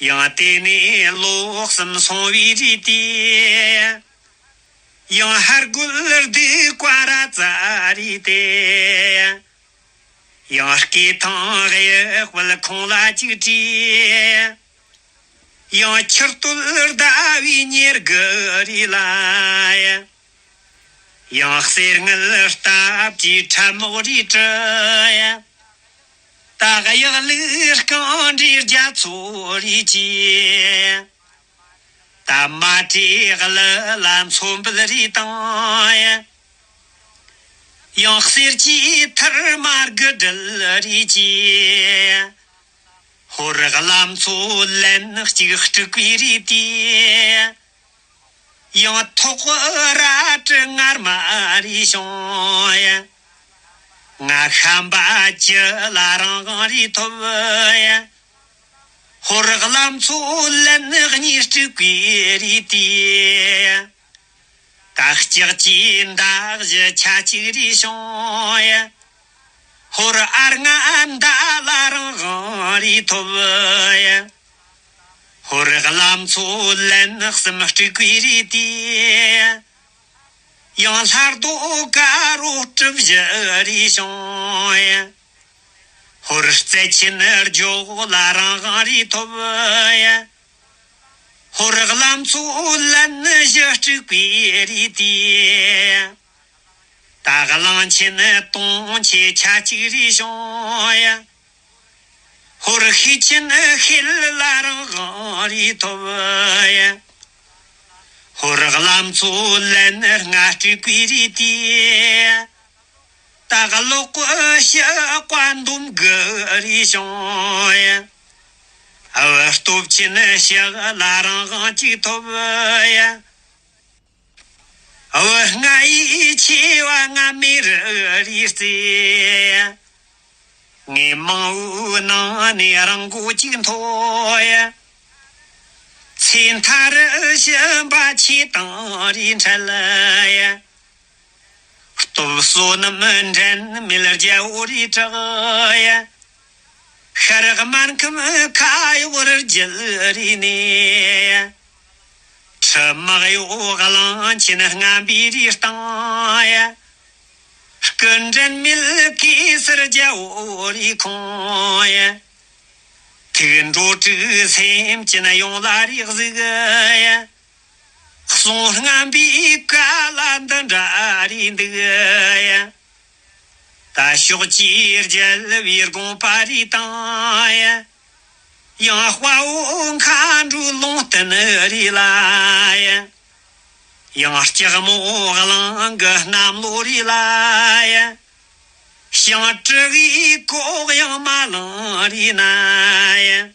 ཡང་དེ་ནས་ལོ་གསུམ་སོང་བའི་རེ་དེ། ཡང་ཧར་རྒོད་སྡིག་བཀའ་ར་ཙ་རེ་དེ། ཡང་སྐེ་ཐང་གཡུ་དཔལ་ཁོང་ལ་གཅིག་དྲིས། ཡང་ཁྱི་སྟོད་ཟླ་བའི་ཉེར་དགུ་རེ་ལ་ཡང་གསེར་དངུལ་སྟབས་ཀྱིས་ཁྲབ་རྨོག་རེ་དཀྲི། ད་གཡག་ལུག་རྐང་འདྲའི་རྒྱ་མཚོ་རེ་གྱིས། ད་མ་དྲེ་གླུ་ལ་མཚོ་འབུད་རེ་བཏང་། ཡང་གསེར་གྱི་ཐུར་མ་དགུ་སྦྲེལ་རེ་གྱིས། ཧོར་གླ་མཚོ་ལན་གཅིག་དཀྲུགས་པའི་རེ་དེ། ཡང་ཐོག་རལ་གྲི་ངར་མ་རེ་བྱུང་ཡ། ང་ཤམ་པ་ཅི་ལ་རང་དབང་རེ་ཐོབ་ཡ། ཧོར་གླ་མཚོ་ལན་གཉིས་དཀྲུགས་པའི་རེ་དེ། ད་ལྕགས་ཀྱི་མདའ་བཞི་ཆ་གཅིག་རེ་བྱུང་ཡ། ཧོར་ཨ་རྔ་མདའ་ལ་རང་དབང་རེ་ཐོབ་ཡ། ཧོར་གླ་མཚོ་ལན་གསུམ་དཀྲུགས་པའི་རེ་དེ། ཡང་ལྷ་རྡོ་དཀར་རོ་གྲུ་བཞི་རེ་བྱུང་ཡ། ཧོར་རྩེ་ཆེན་རྒྱོག་ལ་རང་དབང་རེ་ཐོབ་ཡ། ཧོར་གླ་མཚོ་ལན་བཞི་དཀྲུགས་པའི་རེ་དེ། ད་གླང་ཆེན་དུང་ཆེ་ཆ་གཅིག་རེ་བྱུང་ཡ། ཧོར་ཤེད་ཆེན་ཤེད་ལ་རང་དབང་རེ་ཐོབ་ཡ། ཧོར་གླ་མཚོ་ལན་ལྔ་དཀྲུགས་པའི་རེ་དེ། ད་གློག་ཤ་ཀ་འདོམ་གི་རེ་བྱུང་ཡ། འུ་སྟོབས་ཆེན་ཤག་ལ་རང་དབང་གཅིག་ཐོབ་ཡ། འུ་ལྔ་ཡི་ཆེ་བ་ང་མེ་རི་རེ་རྩེ། ངའི་མང་བོའི་ནང་ནས་རང་མགོ་གཅིག་མཐོ་ཡ། ཚེ་མཐའ་རུ་ཞིམ་པ་ཆེ་དང་རེ་འཕྲལ་ཡ། སྟོབས་བསོད་ནམས་འགྲན་མེད་རྒྱལ་བོ་རེ་གྲགས་ཡ། ཤར་དམར་ཁམས་ཁ་གཡོག་རི་རྒྱུད་རིགས་ནས། ཁྲི་མག་གཡོག་གླང་ཆེན་རྔམ་པའི་རིགས་དང་ཡ། སྐུ་འདྲེན་མེད་གེ་སར་རྒྱལ་པོ་རིགས་ཁོང་ཡ། ཐུགས་འགྲོ་དྲུག་སེམས་ཅན་ཡོངས་ལ་རེག་གཟིགས་ཡ། གསུང་རྔམ་པའི་བཀའ་ལ་འདི་འདྲ་རེད་འདུག་ཡ། ད་ཕྱོགས་ཀྱི་རྒྱལ་བའི་དགོངས་པ་རེད་དང་ཡ། ཡང་དཔའ་བོ་མཁའ་འགྲོའི་ལུང་བསྟན་རེད་ལ་ཡ། ཡང་ལྕགས་མོ་གླང་གི་གནམ་ལོ་རེད་ལ་ཡ། ཞིང་དྲུག་གི་གོ་ཡང་མ་ལང་རེད་ན་ཡ།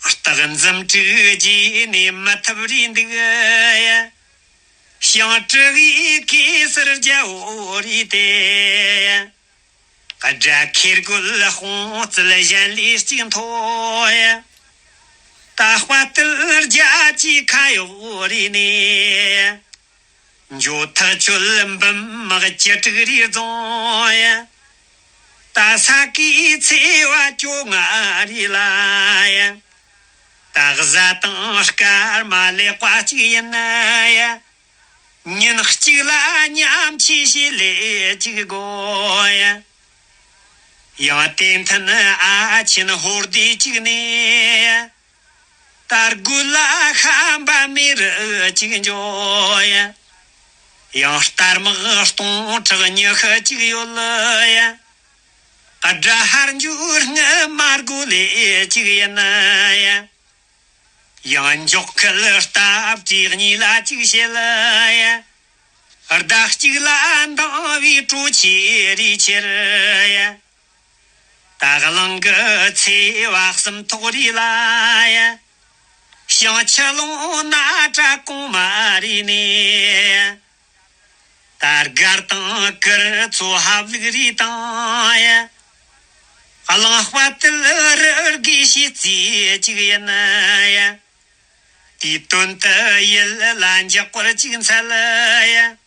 སྟག་འཛུམ་དྲུག་རྗེས་ནས་མི་ཐུབ་རེད་འདུག་ཡ། ཞིང་དྲུག་གི་གེ་སར་རྒྱལ་པོ་རེད་དེ། དགྲ་ཁེར་རྒོལ་དཔུང་རྩལ་གཞན་ལས་གཅིག་མཐོ་ཡ། ད་དཔའ་རྟུལ་རྒྱལ་གྱི་ཁ་གཡོག་རེད་ནས། འཇོ་ཐག་ཆོད་འབུམ་དམག་བཅུ་དྲུག་རེ་རྫོང་ཡ། ད་ས་གའི་ཚེས་པ་བཅོ་ལྔ་རེད་ལ་ཡ། ད་གཟའ་དང་སྐར་མ་ལེགས་པ་གཅིག་ཡིན་ན་ཡ། ཉིན་གཅིག་ལ་ཉམས་ཆེ་བྱེད་ལས་གཅིག་དགོས་ཡ། ཡང་དེ་མཐུན་ཨ་ཆེན་ཧོར་སྡེ་གཅིག་ནས་ཡ། ད་རྒོད་ལ་ཤམ་པ་མེ་རི་གཅིག་འཇོ་ཡ། ཡང་རྟ་དམག་སྟོང་ཕྲག་ཉི་ཤུ་གཅིག་ཡོད་ལ་ཡ། དགྲ་ཧར་འཇུག་སྔ་མ་རྒོད་ལས་གཅིག་ཡིན་ན་ཡ། ཡང་མགྱོགས་ཁལ་སྟབས་བྲེ་གཉིས་ལ་གཅིག་བྱེད་ལ་ཡ། ཟླ་གཅིག་ལ་འདང་བའི་གྲོ་ཆས་རེ་ཁྱེར་ཡ། ད་གླིང་གི་ཚེས་པ་གསུམ་ཐོག་རེ་ལ་ཡ། ཞིང་ཆུ་ལུང་ན་བྲག་གོང་མ་རེ་ནས། ད་སྒར་དང་གུར་ཚོ་ཧབ་ལུག་རེ་དང་ཡ། གླང་དཔའ་དུལ་རི་དགེ་བཤེས་རྩེ་གཅིག་ཡིན་ན་ཡ། དེའི་དོན་དུ་ཡུལ་ལ་འཇག་པར་གཅིག་འཚལ་ཡ།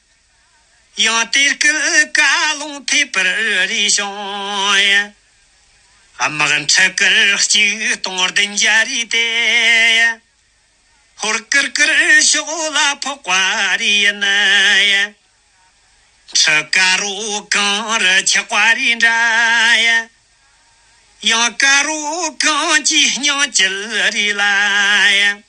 ཡང་དེ་སྐུལ་བཀའ་ལུང་ཕེབས་པར་རེ་བྱུང་ཡ། དམག་འཁྲུག་གར་གཅིག་སྟོང་བདུན་བརྒྱ་རེ་དེ་ཡ། ཧོར་གུར་གུར་ཕྱོགས་ལ་ཕོག་པ་རེ་ཡིན་ན་ཡ། ཁྲི་དཀར་པོ་གངས་རི་ཆགས་པ་རེ་འདྲ་ཡ། ཡང་དཀར་པོ་གངས་ཀྱི་སྙིང་བཅུད་རེ་ལ་ཡ།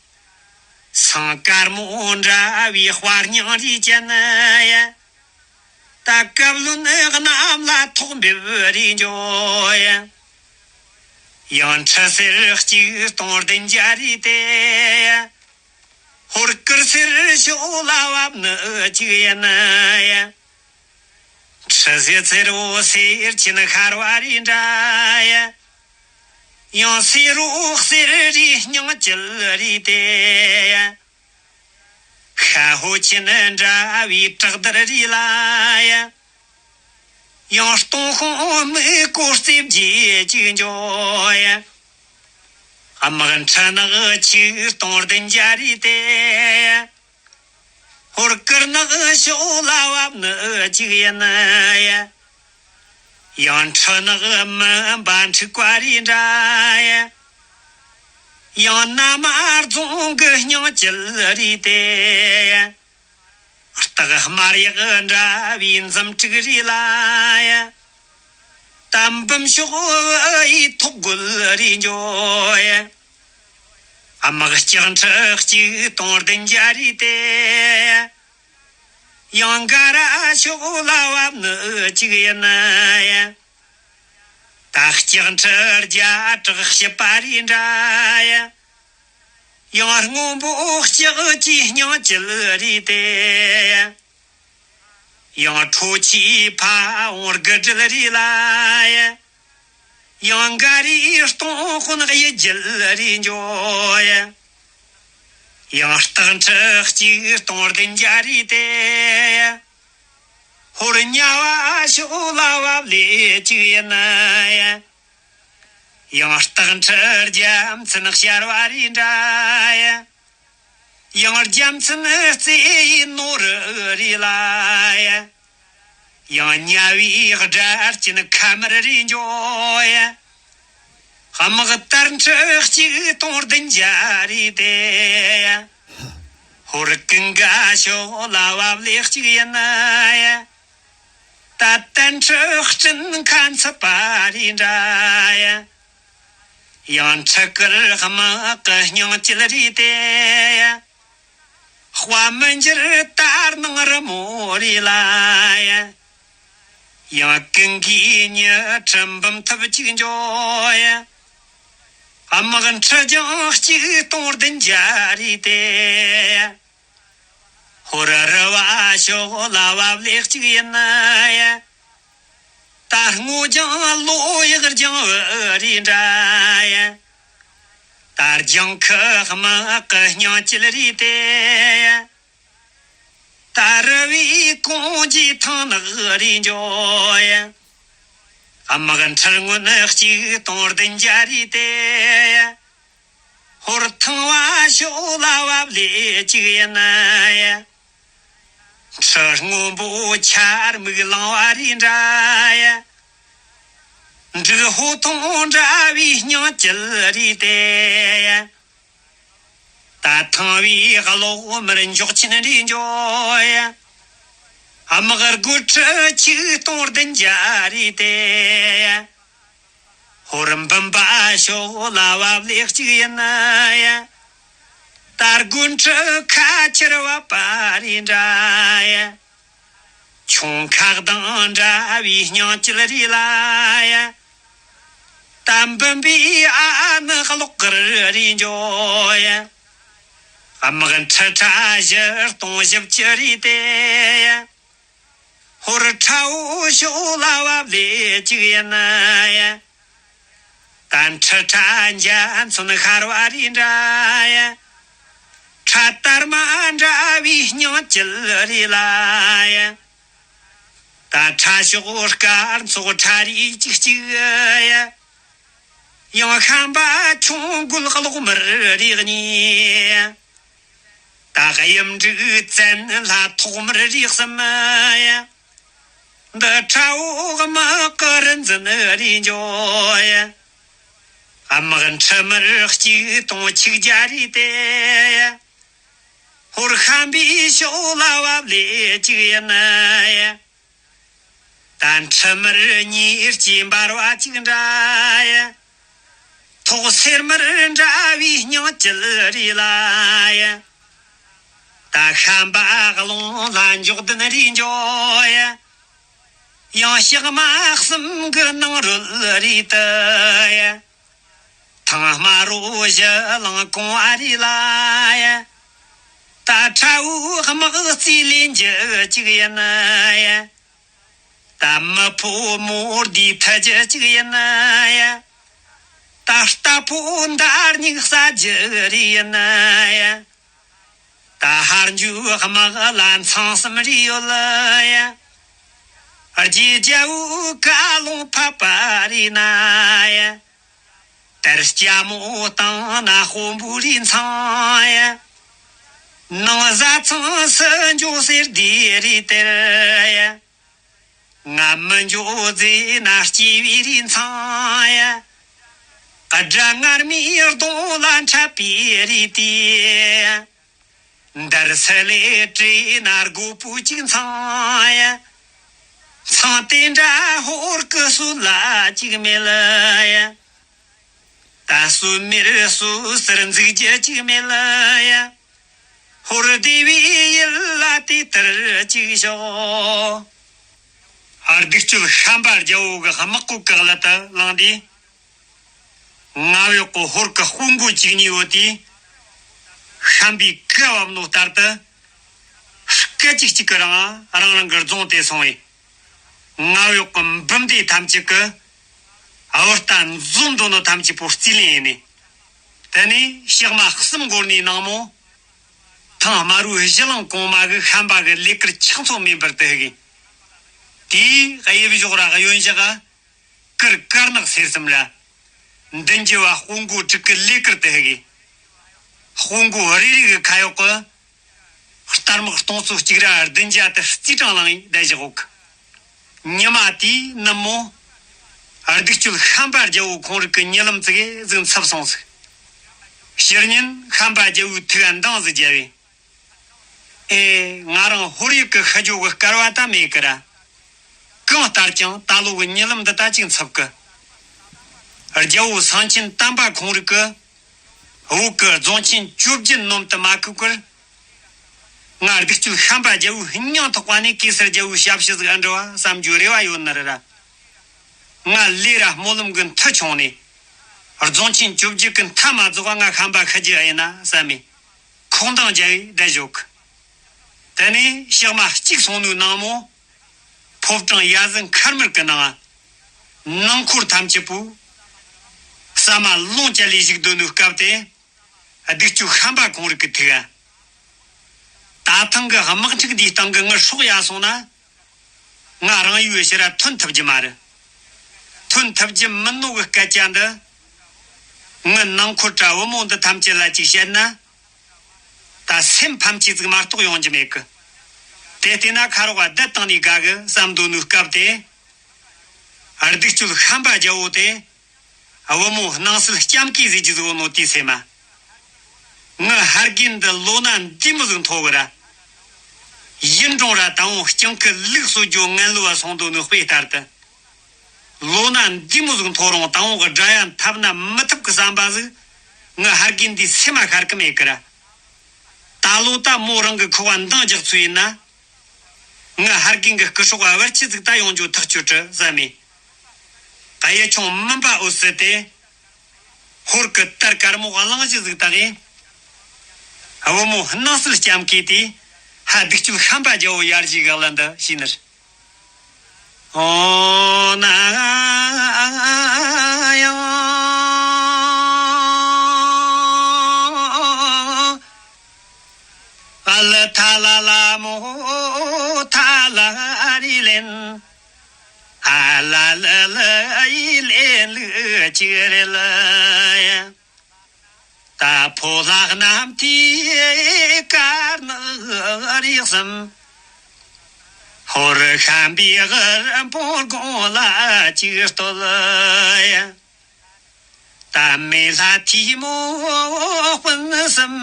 ཟངས་དཀར་མོ་འདྲ་བའི་དཔའ་སྙིང་རེ་ཅན་ཡ། ད་བཀའ་བློན་གནམ་ལ་ཐོག་འབེབས་རེ་འཇོ་ཡ། ཡང་ཁྲི་སེར་གཅིག་སྟོང་བདུན་བརྒྱ་རེ་དེ་ཡ། ཧོར་གུར་སེར་ཕྱོགས་ལ་བབས་ནི་གཅིག་ཡིན་ན་ཡ། ཁྲི་ཟེར་ཚེ་རོ་སེར་ཆེན་ཤར་བ་རེ་འདྲ་ཡ། ཡང་སེར་རོ་གསེར་རི་སྙིང་བཅུད་རེ་དེ་ཡ། ཤ་ཧོ་ཆེན་འདྲ་བའི་བྲག་དར་རེ་ལ་ཡ། ཡང་སྟོང་ཤོང་མི་སྐོར་རྩེ་བརྒྱད་ཅིག་འཇོ་ཡ། དམག་འཁྲུག་ནག་ཆིག་སྟོང་བདུན་བརྒྱ་རེ་དེ་ཡ། ཧོར་གུར་ནག་ཕྱོགས་ལ་བབས་ནི་གཅིག་ཡིན་ཡ། ཡང་ཁྲི་ནག་མུན་པ་འཁྲིགས་པ་རེ་འདྲ་ཡ། ཡང་ན་མ་རྫོང་གི་སྙིང་བཅུད་རེ་དེ་ཡ། སྟག་དམར་ཡག་འདྲ་བའི་འཛུམ་དྲུག་རེ་ལ་ཡ། ད་འབུམ་ཤོག་ཡི་ཐོག་རྒོལ་རེ་འཇོ་ཡ། དམག་ལྕགས་ཁྲི་གཅིག་སྟོང་བདུན་བརྒྱ་རེ་དེ་ཡ། ཡང་འགའ་ར་ཕྱོགས་ལ་བབས་ནི་གཅིག་ཡིན་ཡ། ད་ལྕགས་ཁྲི་བརྒྱ་ཕྲག་བཞི་པ་རེ་འདྲ་ཡ། ཡང་སྔོན་པོ་ལྕགས་ཀྱི་སྙིང་བཅུད་རེ་དེ་ཡ། ཡང་ཁྲོ་ཆུའི་ཕ་བོང་དགུ་སྒྲིལ་རེ་ལ་ཡ། ཡང་འགའ་རེ་སྟོང་དཔོན་གཡུལ་རྒྱལ་རེ་འཇོ་ཡ། ཡང་སྟག་ཁྲི་གཅིག་སྟོང་བདུན་བརྒྱ་རེ་དེ་ཡ། ཧོར་གཉའ་བ་ཕྱོགས་ལ་བབས་ལས་གཅིག་ཡིན་ཡ། ཡང་སྟག་ཁྲི་རྒྱལ་མཚན་ཤར་བ་རེ་འདྲ་ཡ། ཡང་རྒྱལ་མཚན་རྩེ་ཡི་ནོར་རེ་ལ་ཡ། ཡང་གཉའ་བའི་དགྲ་རྐྱེན་ཁ་མར་རེ་འཇོ་ཡ། དམག་དར་འཕྲི་གཅིག་སྟོང་བདུན་བརྒྱ་རེད་དེ། ཧོར་ཀུན་དགའ་ཕྱོགས་ལ་བབ་ལེགས་གཅིག་ཡིན་ན་ཡ། ད་དར་འཕྲི་སྤྲིན་ཁ་འཚུབ་པ་རེད་འདྲ་ཡ། ཡང་འཕྲི་དཀར་དམག་གི་སྙིང་བཅུད་རེད་དེ་ཡ། དཔའ་མི་འགྱུར་དར་ནང་རི་མོ་རེད་ལ་ཡ། ཡང་ཀུན་དགའི་མྱི་ཁྲི་འབུམ་ཐུབ་གཅིག་འཇོག་ཡ། དམག་འཁྲི་རྒྱང་གཅིག་སྟོང་བདུན་བརྒྱ་རེད་དེ། ཧོར་རུ་བ་ཕྱོགས་ལ་བབ་ལེགས་གཅིག་ཡིན་ན་ཡ། ད་སྔོ་ལྗང་ལོ་ཡག་ལྗང་བུ་རེད་འདྲ་ཡ། ད་ལྗང་ཁུ་དམག་གི་སྙིང་བཅུད་རེད་དེ་ཡ། ད་རུ་བའི་གོང་གི་ཐང་ནག་རེད་འཇོག་ཡ། དམག་འཁྲི་སྔོན་གཅིག་སྟོང་བདུན་བརྒྱ་རེད་དེ་ཡ། ཧོར་ཐང་བ་ཕྱོགས་ལ་བབ་ལེགས་གཅིག་ཡིན་ན་ཡ། འཁྲི་སྔོན་པོ་ཆར་མིག་ལང་བ་རེད་འདྲ་ཡ། འབྲུག་ཧོ་ཐོང་འདྲ་བའི་སྙིང་བཅུད་རེད་དེ་ཡ། ད་ཐང་བའི་གློག་དམར་མགྱོགས་ཆེན་རེད་འཇོག་ཡ། དམག་སྒོ་ཁྲི་ཆིག་སྟོང་བདུན་བརྒྱ་རེད་དེ་ཡ། ཧོར་འབུམ་པ་ཕྱོགས་ལ་བབ་ལེགས་གཅིག་ཡིན་ན་ཡ། ད་སྒོ་ཁྲི་ཁ་ཁྱེར་བབ་པ་རེད་འདྲ་ཡ། ཁྱུང་ཁག་དང་འདྲ་བའི་སྙིང་བཅུད་རེད་ལ་ཡ། ད་འབུམ་པའི་ཨ་ནི་གློག་དཀར་རེད་འཇོག་ཡ། དམག་འཁྲི་ཁྲ་བཞི་སྟོང་བཞི་བཅུ་རེད་དེ་ཡ། ཧོར་ཁྲ་བོ་ཕྱོགས་ལ་བབ་ལེགས་གཅིག་ཡིན་ན་ཡ། ད་འཁྲི་ཁྲ་འཇའ་ཚོན་ཤར་བ་རེད་འདྲ་ཡ། ཁྲ་དར་མ་འདྲ་བའི་སྙིང་བཅུད་རེད་ལ་ཡ། ད་ཁྲ་ཕྱོགས་དཀར་ཚོགས་ཁྲ་རིགས་གཅིག་གཅིག་ཡ། ཡང་ཤམ་པ་ཁྱུང་རྒོད་གློག་དམར་རིགས་གཉིས། ད་གཡུ་འབྲུག་བཙན་ལྷ་ཐོག་དམར་རིགས་གསུམ་ཡ། འདི་ཁྲ་བོ་དམག་གི་རིག་འཛིན་རེད་འཇོག་ཡ། དམག་འཁྲི་དམར་གཅིག་སྟོང་ཆིག་བརྒྱ་རེད་དེ་ཡ། ཧོར་ཤམ་པའི་ཕྱོགས་ལ་བབ་ལེགས་གཅིག་ཡིན་ན་ཡ། ད་འཁྲི་དམར་གཉིས་སྐྱེས་འབར་བ་གཅིག་འདྲ་ཡ། ཐོག་སེར་དམར་འདྲ་བའི་སྙིང་བཅུད་རེད་ལ་ཡ། ད་ཤམ་པ་རླུང་ལ་འཇོག་ལྡན་རེད་འཇོག་ཡ། ཡང་ཞག་མ་གསུམ་གི་ནང་རོལ་རེད་དུ་ཡ། ཐང་དམར་རོ་བཞི་ལང་གོང་ཨ་རི་ལ་ཡ། ད་ཁྲ་བོའི་དམག་རྩིས་ལེན་རྒྱུ་གཅིག་ཡིན་ཡ། ད་མི་ཕོ་མོ་འདི་ཐ་རྒྱུ་གཅིག་ཡིན་ཡ། ད་རྟ་ཕོ་འདར་སྙིགས་ཟ་རྒྱུ་རེད་ཡིན་ཡ། ད་ཧར་འཇུ་དམག་ལ་མཚང་གསུམ་རེ་ཡོད་ལ་ཡ། རྗེ་རྒྱལ་བོའི་བཀའ་ལུང་ཕབ་པ་རེད་ན་ཡ། དེར་སྐྱ་མོ་བཏང་ན་དཔོན་པོ་རེ་མཚང་ཡ། ནང་བཟའ་ཚང་སུ་འཇོག་ཟེར་དེ་རེད་དེར་ཡ། ང་མི་འཇོག་ཟེར་ན་སྐྱེས་པའི་རེ་མཚང་ཡ། དགྲ་ངར་མའི་གདོང་ལ་འཁྲབ་པའི་རེད་དེ་ཡ། འདར་སི་ལེ་བྲེས་ན་རྒོད་པོ་གཅིག་མཚང་ཡ། མཚང་དེ་འདྲ་ཧོར་གི་སྲོལ་ལ་གཅིག་མེད་ལ་ཡ། ད་སྲོལ་མེད་སྲོལ་ཟེར་འཛུགས་རྒྱུ་གཅིག་མེད་ལ་ཡ། ཧོར་སྡེ་བའི་ཡུལ་ལ་དེ་ལྟར་གཅིག་ཞོག་ཨ་སྡིག་སྤྱོད་ཤམ་པ་རྒྱལ་བོ་གི་དམག་གོ་གག་ལ་ད་ལངས་དུས། ང་བའི་གོ་ཧོར་གི་དཔོན་པོ་གཅིག་གཉིས་ཡོད་དེ། ཤམ་པའི་བཀའ་བབས་ནོ་ལྟར་དུ། སྐད་ཅིག་གཅིག་གི་རང་རང་རང་གི་རྫོང་དེ་སོང་བས། ང་བའི་གོ་འབུམ་སྡེ་ཐམས་ཅད་ཀྱི་ཨ་བོ་རྟ་འཛོམས་འགྲོ་ནོ་ཐམས་ཅད་པོ་རྩིས་ལེན་ཡིན་ནི། དེ་ནས་ཞག་མ་གསུམ་འགོར་ནས་ནང་མོ། ཐང་དམར་བོའི་གཞི་ལང་གོང་མ་གི་ཤམ་པ་གི་ལས་ཀར་ཆག་ཚོད་མེད་པར་དུ་ཧི་གི། དེའི་དབྱིབས་ཞོག་ར་གཡོན་ཞག་ག་གུར་དཀར་ནག་སེར་གསུམ་ར། མདུན་གྱི་བ་དཔོན་གོ་དྲུག་གི་ལས་ཀར་དུ་ཧི་གི། དཔོན་གོ་རེ་རེ་གི་ཁ་གཡོག་གི། རྟ་དམག་སྟོང་ཚོ་གཅིག་ར་བདུན་བརྒྱ་དུ་རྩིས་གྲངས་ལང་བསྡད་བཞག་གོ་གི། ཉི་མ་དེའི་ནུབ་མོ། གདུགས་སྤྱོད་བཤན་པ་རྒྱལ་པོ་ཁོང་རིག་གི་གཉིད་ལམ་ཙིག་གེ་ཟིག་འཚུབ་སོང་ཟིག། ཕྱི་ཉིན་བཤན་པ་རྒྱལ་པོའི་ཐུགས་འདང་ཟིག་བརྒྱབ་པས། ཨེ། ང་རང་ཧོར་ཡུལ་གི་ཤི་རྒྱུ་གི་སྐལ་བ་ད་མེད་གི་ར། གང་ལྟར་ཀྱང་ད་ལོ་གི་གཉིད་ལམ་འདི་ད་ཅིག་འཚུབ་གི། རྒྱལ་པོ་སེང་ཆེན་དམ་པ་ཁོང་རིག་གི། བོད་ཀྱི་རྫོང་ཆེན་བཅོ་བརྒྱད་ནོམ་དུ་མ་བཀུག་གར། ང་གདུགས་སྤྱོད་བཤན་པ་རྒྱལ་པོའི་སྙིང་ཐག་པ་ནས་གེ་སར་རྒྱལ་པོའི་ཞབས་ཕྱི་ཟིག་ཨེ་འགྲུབ་བ་བསམ་རྒྱུའི་རེ་བ་ཡོད་ནི་རེད་ར། ང་ལས་ར་སྨོན་ལམ་གི་མཐུ་ཆུང་ནས། རྫོང་ཆེན་བཅོ་བརྒྱད་ཀྱི་མཐའ་མ་རྫོགས་པ་ང་བཤན་པ་ཤི་རྒྱུ་ཨེ་ཡིན་ན་བསམ་མེད། ཁོང་འདང་རྒྱབ་པས་བསྡད་བཞག་གི། དེ་ནས་ཞག་མ་གཅིག་སོང་ནོའི་ནངས་མོ། ཕོ་བྲང་གཡའ་གཟི་མཁར་དམར་གི་ནང་། ནང་འཁོར་ཐམས་ཅད་པོ། ཟ་མ་ལོངས་སྤྱད་ལས་བཞུགས་སྡོད་ནོའི་སྐབས་དེ། གདུགས་སྤྱོད་བཤན་པ་ཁོང་རིག་གི་ཐུགས་ཨ། ད་ཐེངས་གི་དམག་འཁྲུག་འདིའི་སྟེང་གི་ངའི་སྲོག་ཡལ་སོང་ན། ང་རང་ཡུལ་ཕྱིར་ཐོན་ཐུབ་རྒྱུ་མ་རེད། ཐོན་ཐུབ་རྒྱུ་མིན་ནོ་གི་སྐད་ཆ་འདི། ངའི་ནང་འཁོར་དྲ་བུ་མོ་འདི་ཐམས་ཅད་ལ་ཅིག་བཤད་ན། ད་སེམས་ཕམ་ཆེ་ཟིག་མ་གཏོགས་ཡོང་རྒྱུ་མེད་གི། དེ་བལྟས་ན་ཁ་རོག་བསྡད་བཏང་ནས་དགའ་གི་བསམ་འདོད་ནོའི་སྐབས་དེ། གདུགས་སྤྱོད་བཤན་པ་རྒྱལ་པོ་དེ། བུ་མོ་སྣང་སྲིད་སྐྱམ་ཀའི་ཟེར་རྒྱུ་ཟིག་ཡོད་ནོ་དེའི་སེམས་མ། ངའི་ཕ་རྒན་འདི་ལོ་ན་འདི་མོ་ཟིག་མཐོ་གི་ར། ཡིན་རུང་ར་ད་འོང་སྤྱང་ཀི་ལུག་གསོད་རྒྱུ་ངན་ལོ་བ་སོང་འདོད་ནོའི་དཔེ་ལྟར་དུ། ལོ་ན་འདི་མོ་ཟིག་མཐོ་རུང་ད་འོང་གི་དགྲ་ཡ་འཐབ་ན་མི་ཐུབ་གི་བསམ་པ་ཟིག་ངའི་ཕ་རྒན་འདིའི་སེམས་མ་ཤར་གི་མེད་གི་ར། ད་ལོ་ད་མོ་རང་གི་ཁུ་བ་འདང་རྒྱག་ཚུལ་ཡིན་ན། ངའི་ཕ་རྒན་གི་སྐུ་སྲོག་བར་ཆད་ཟིག་ད་ཡོང་རྒྱུ་ཐག་ཆོད་དྲི་བསམ་མེད། གཡུ་ཆུང་མུན་པ་འོད་གསལ་དེ། ཧོར་གི་དར་དཀར་མོ་གླང་གཞི་ཟིག་བཏགས་ཡིན། བུ་མོ་སྣང་སྲིད་སྐྱམ་ཀའི་དེ། ཕ་གདུགས་སྤྱོད་བཤན་པ་རྒྱལ་པོ་ཡར་བཞེས་གི་གླུ་འདི་ཞུས་ནི་རེད། ཨོ་ན། ཨ་ལ་ཐ་ལ་ལ་མོ་ཐ་ལ་རི་ལེན། ཨ་ལ་ལ་ལ་ཡི་ལེན་ལུ་ཅི་རེ་ལ་ཡ། ད་ཕོ་ལྷག་རྣམས་དེ་དཀར་ནག་རིགས་གསུམ། ཧོར་ཤམ་པའི་དབུ་རིམ་པོ་དགུང་ལ་ཅིག་བསྟོད་ཡ། ད་མེ་ལྷ་ཐིག་མོ་སྤུན་གསུམ་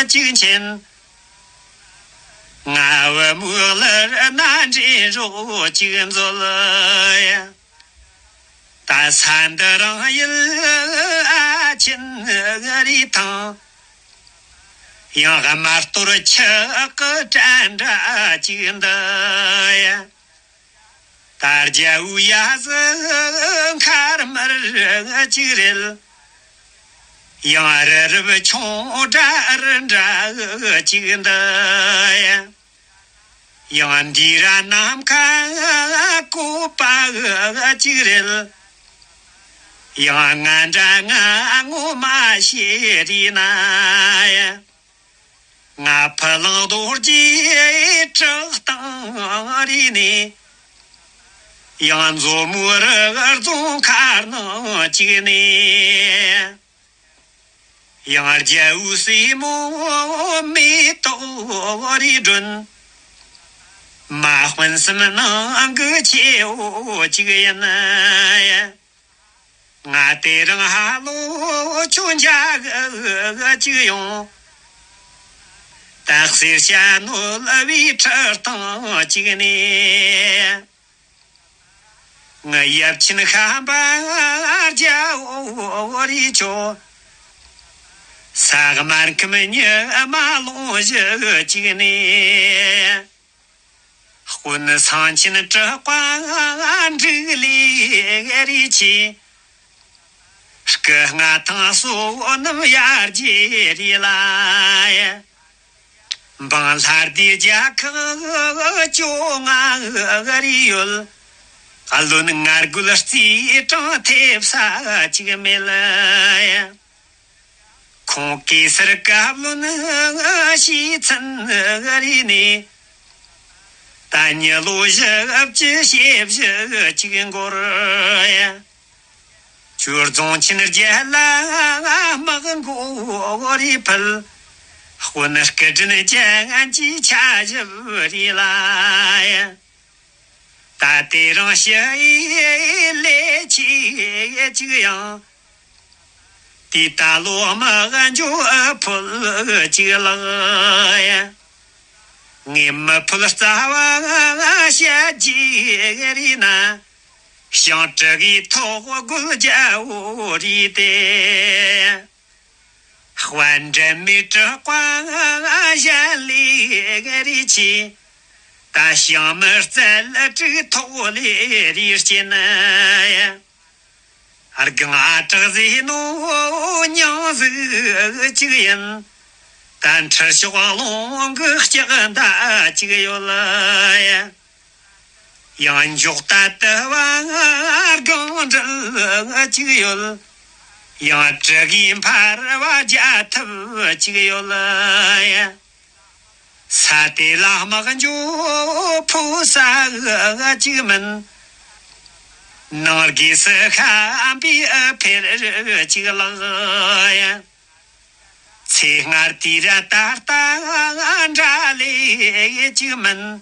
གཅིག་མཁྱེན། ང་བུ་མོ་ལར་ན་འདྲེན་རོགས་གཅིག་མཛོད། ད་ས་འདི་རང་ཡུལ་ཨ་ཆེན་རི་ཐང་། ཡང་དམར་གཏོར་ཆུ་གི་དྲན་འདྲ་གཅིག་འདི། ད་རྒྱལ་པོའི་གཡས་སུ་མཁར་དམར་གཅིག་རེད། ཡང་རི་རབ་ཆུང་འདྲ་རི་འདྲ་གཅིག་འདི། ཡང་འདི་ར་ནམ་མཁའ་བཀོད་པ་གཅིག་རེད། ཡང་ང་འདྲ་ང་ངོ་མ་ཤེས་རེད་ན། ང་ཕ་ལང་རྡོ་རྗེ་བྲག་སྟེང་རི་ནས། ཡང་མཛོ་མོ་རི་རྫོང་མཁར་ནང་གཅིག་ནས། ཡང་རྒྱལ་པོའི་སྲས་མོ་མེ་ཏོག་རི་སྒྲོན། མ་སྤུན་གསུམ་ནང་གི་ཆེ་བོ་གཅིག་ཡིན། ང་དེ་རིང་ཧ་ལོ་ཁྱོད་འཇའ་གི་གཅིག་ཡོང་། སྟག་གསེར་ཞྭ་ནོར་བུའི་ཁྲི་སྟེང་གཅིག་ནས། ངའི་ཡབ་ཆེན་བཤན་པ་རྒྱལ་པོ་རི་ཁྱོད། ས་དམར་ཁམས་ཉི་མ་ལོང་གཞི་གཅིག་ནས། དཔོན་སེང་ཆེན་གྲགས་པ་འབྲུག་ལས་རིགས་ཆེ། སྐུ་ལྔ་ཐང་བསོད་ནམས་ཡར་རྒྱས་རེད་ལ། འབངས་ལྷ་སྡེ་རྒྱལ་ཁག་བཅོ་ལྔ་རེ་ཡོད། བློན་ང་རྒོད་རྩིས་གྲངས་ཐེབས་ས་གཅིག་མེད། ཁོང་གེ་སར་བཀའ་བློན་ཞེ་ཚན་རེ་ནས། ད་མྱི་ལོ་བཞི་བཅུ་ཞེ་བཞི་གཅིག་འགོར། ཁྱོད་རྫོང་ཆེན་རྒྱལ་ལ་དམག་མགོ་རེ་ཕུལ། དཔོན་སྐུ་དྲིན་ཅན་གྱི་ཆ་བཞི་རེ་ལ། ད་དེ་རིང་ཞུ་ཡི་ལས་ཆེ་ཅིག་ཡང་། དེ་ད་ལོ་དམག་འཇོག་ཕོད་ཅིག་ལགས། ངས་མི་ཕོད་རྩ་བ་བཤད་རྒྱུ་རེད་ན། ཞིང་དྲུག་གི་ཐོག་རྒོལ་རྒྱག་འོ་རེད་དེ། དཔལ་འབྲུ་མེད་དྲུག་པ་གཞན་ལས་རེ་ཆེ། ད་ཞིང་མི་རྩལ་དྲུག་ཐོག་ལས་རེ་སྐྱེ་ན། སྒང་ཨ་དྲག་ཟེ་ནོ་མྱང་ཟིག་ཅིག་ཡིན། ད་འཁྲུ་ཤོག་རླུང་གི་ལྕགས་མདའ་ཅིག་ཡོད། ཡང་འཇོག་ད་དུ་བ་སྒང་འདྲ་ཅིག་ཡོད། ཡང་དྲུ་གི་འཕར་བ་རྒྱ་ཐུབ་ཅིག་ཡོད། ས་དེ་ལ་དམག་འཇོག་ཕོད་ས་ཅིག་མིན། ནང་སྒོས་སུ་ཤམ་པའི་འཕེར་ཅིག་ལགས། ཚེ་སྔར་དུས་ར་ད་ལྟ་འདྲ་ལས་ཅིག་མིན།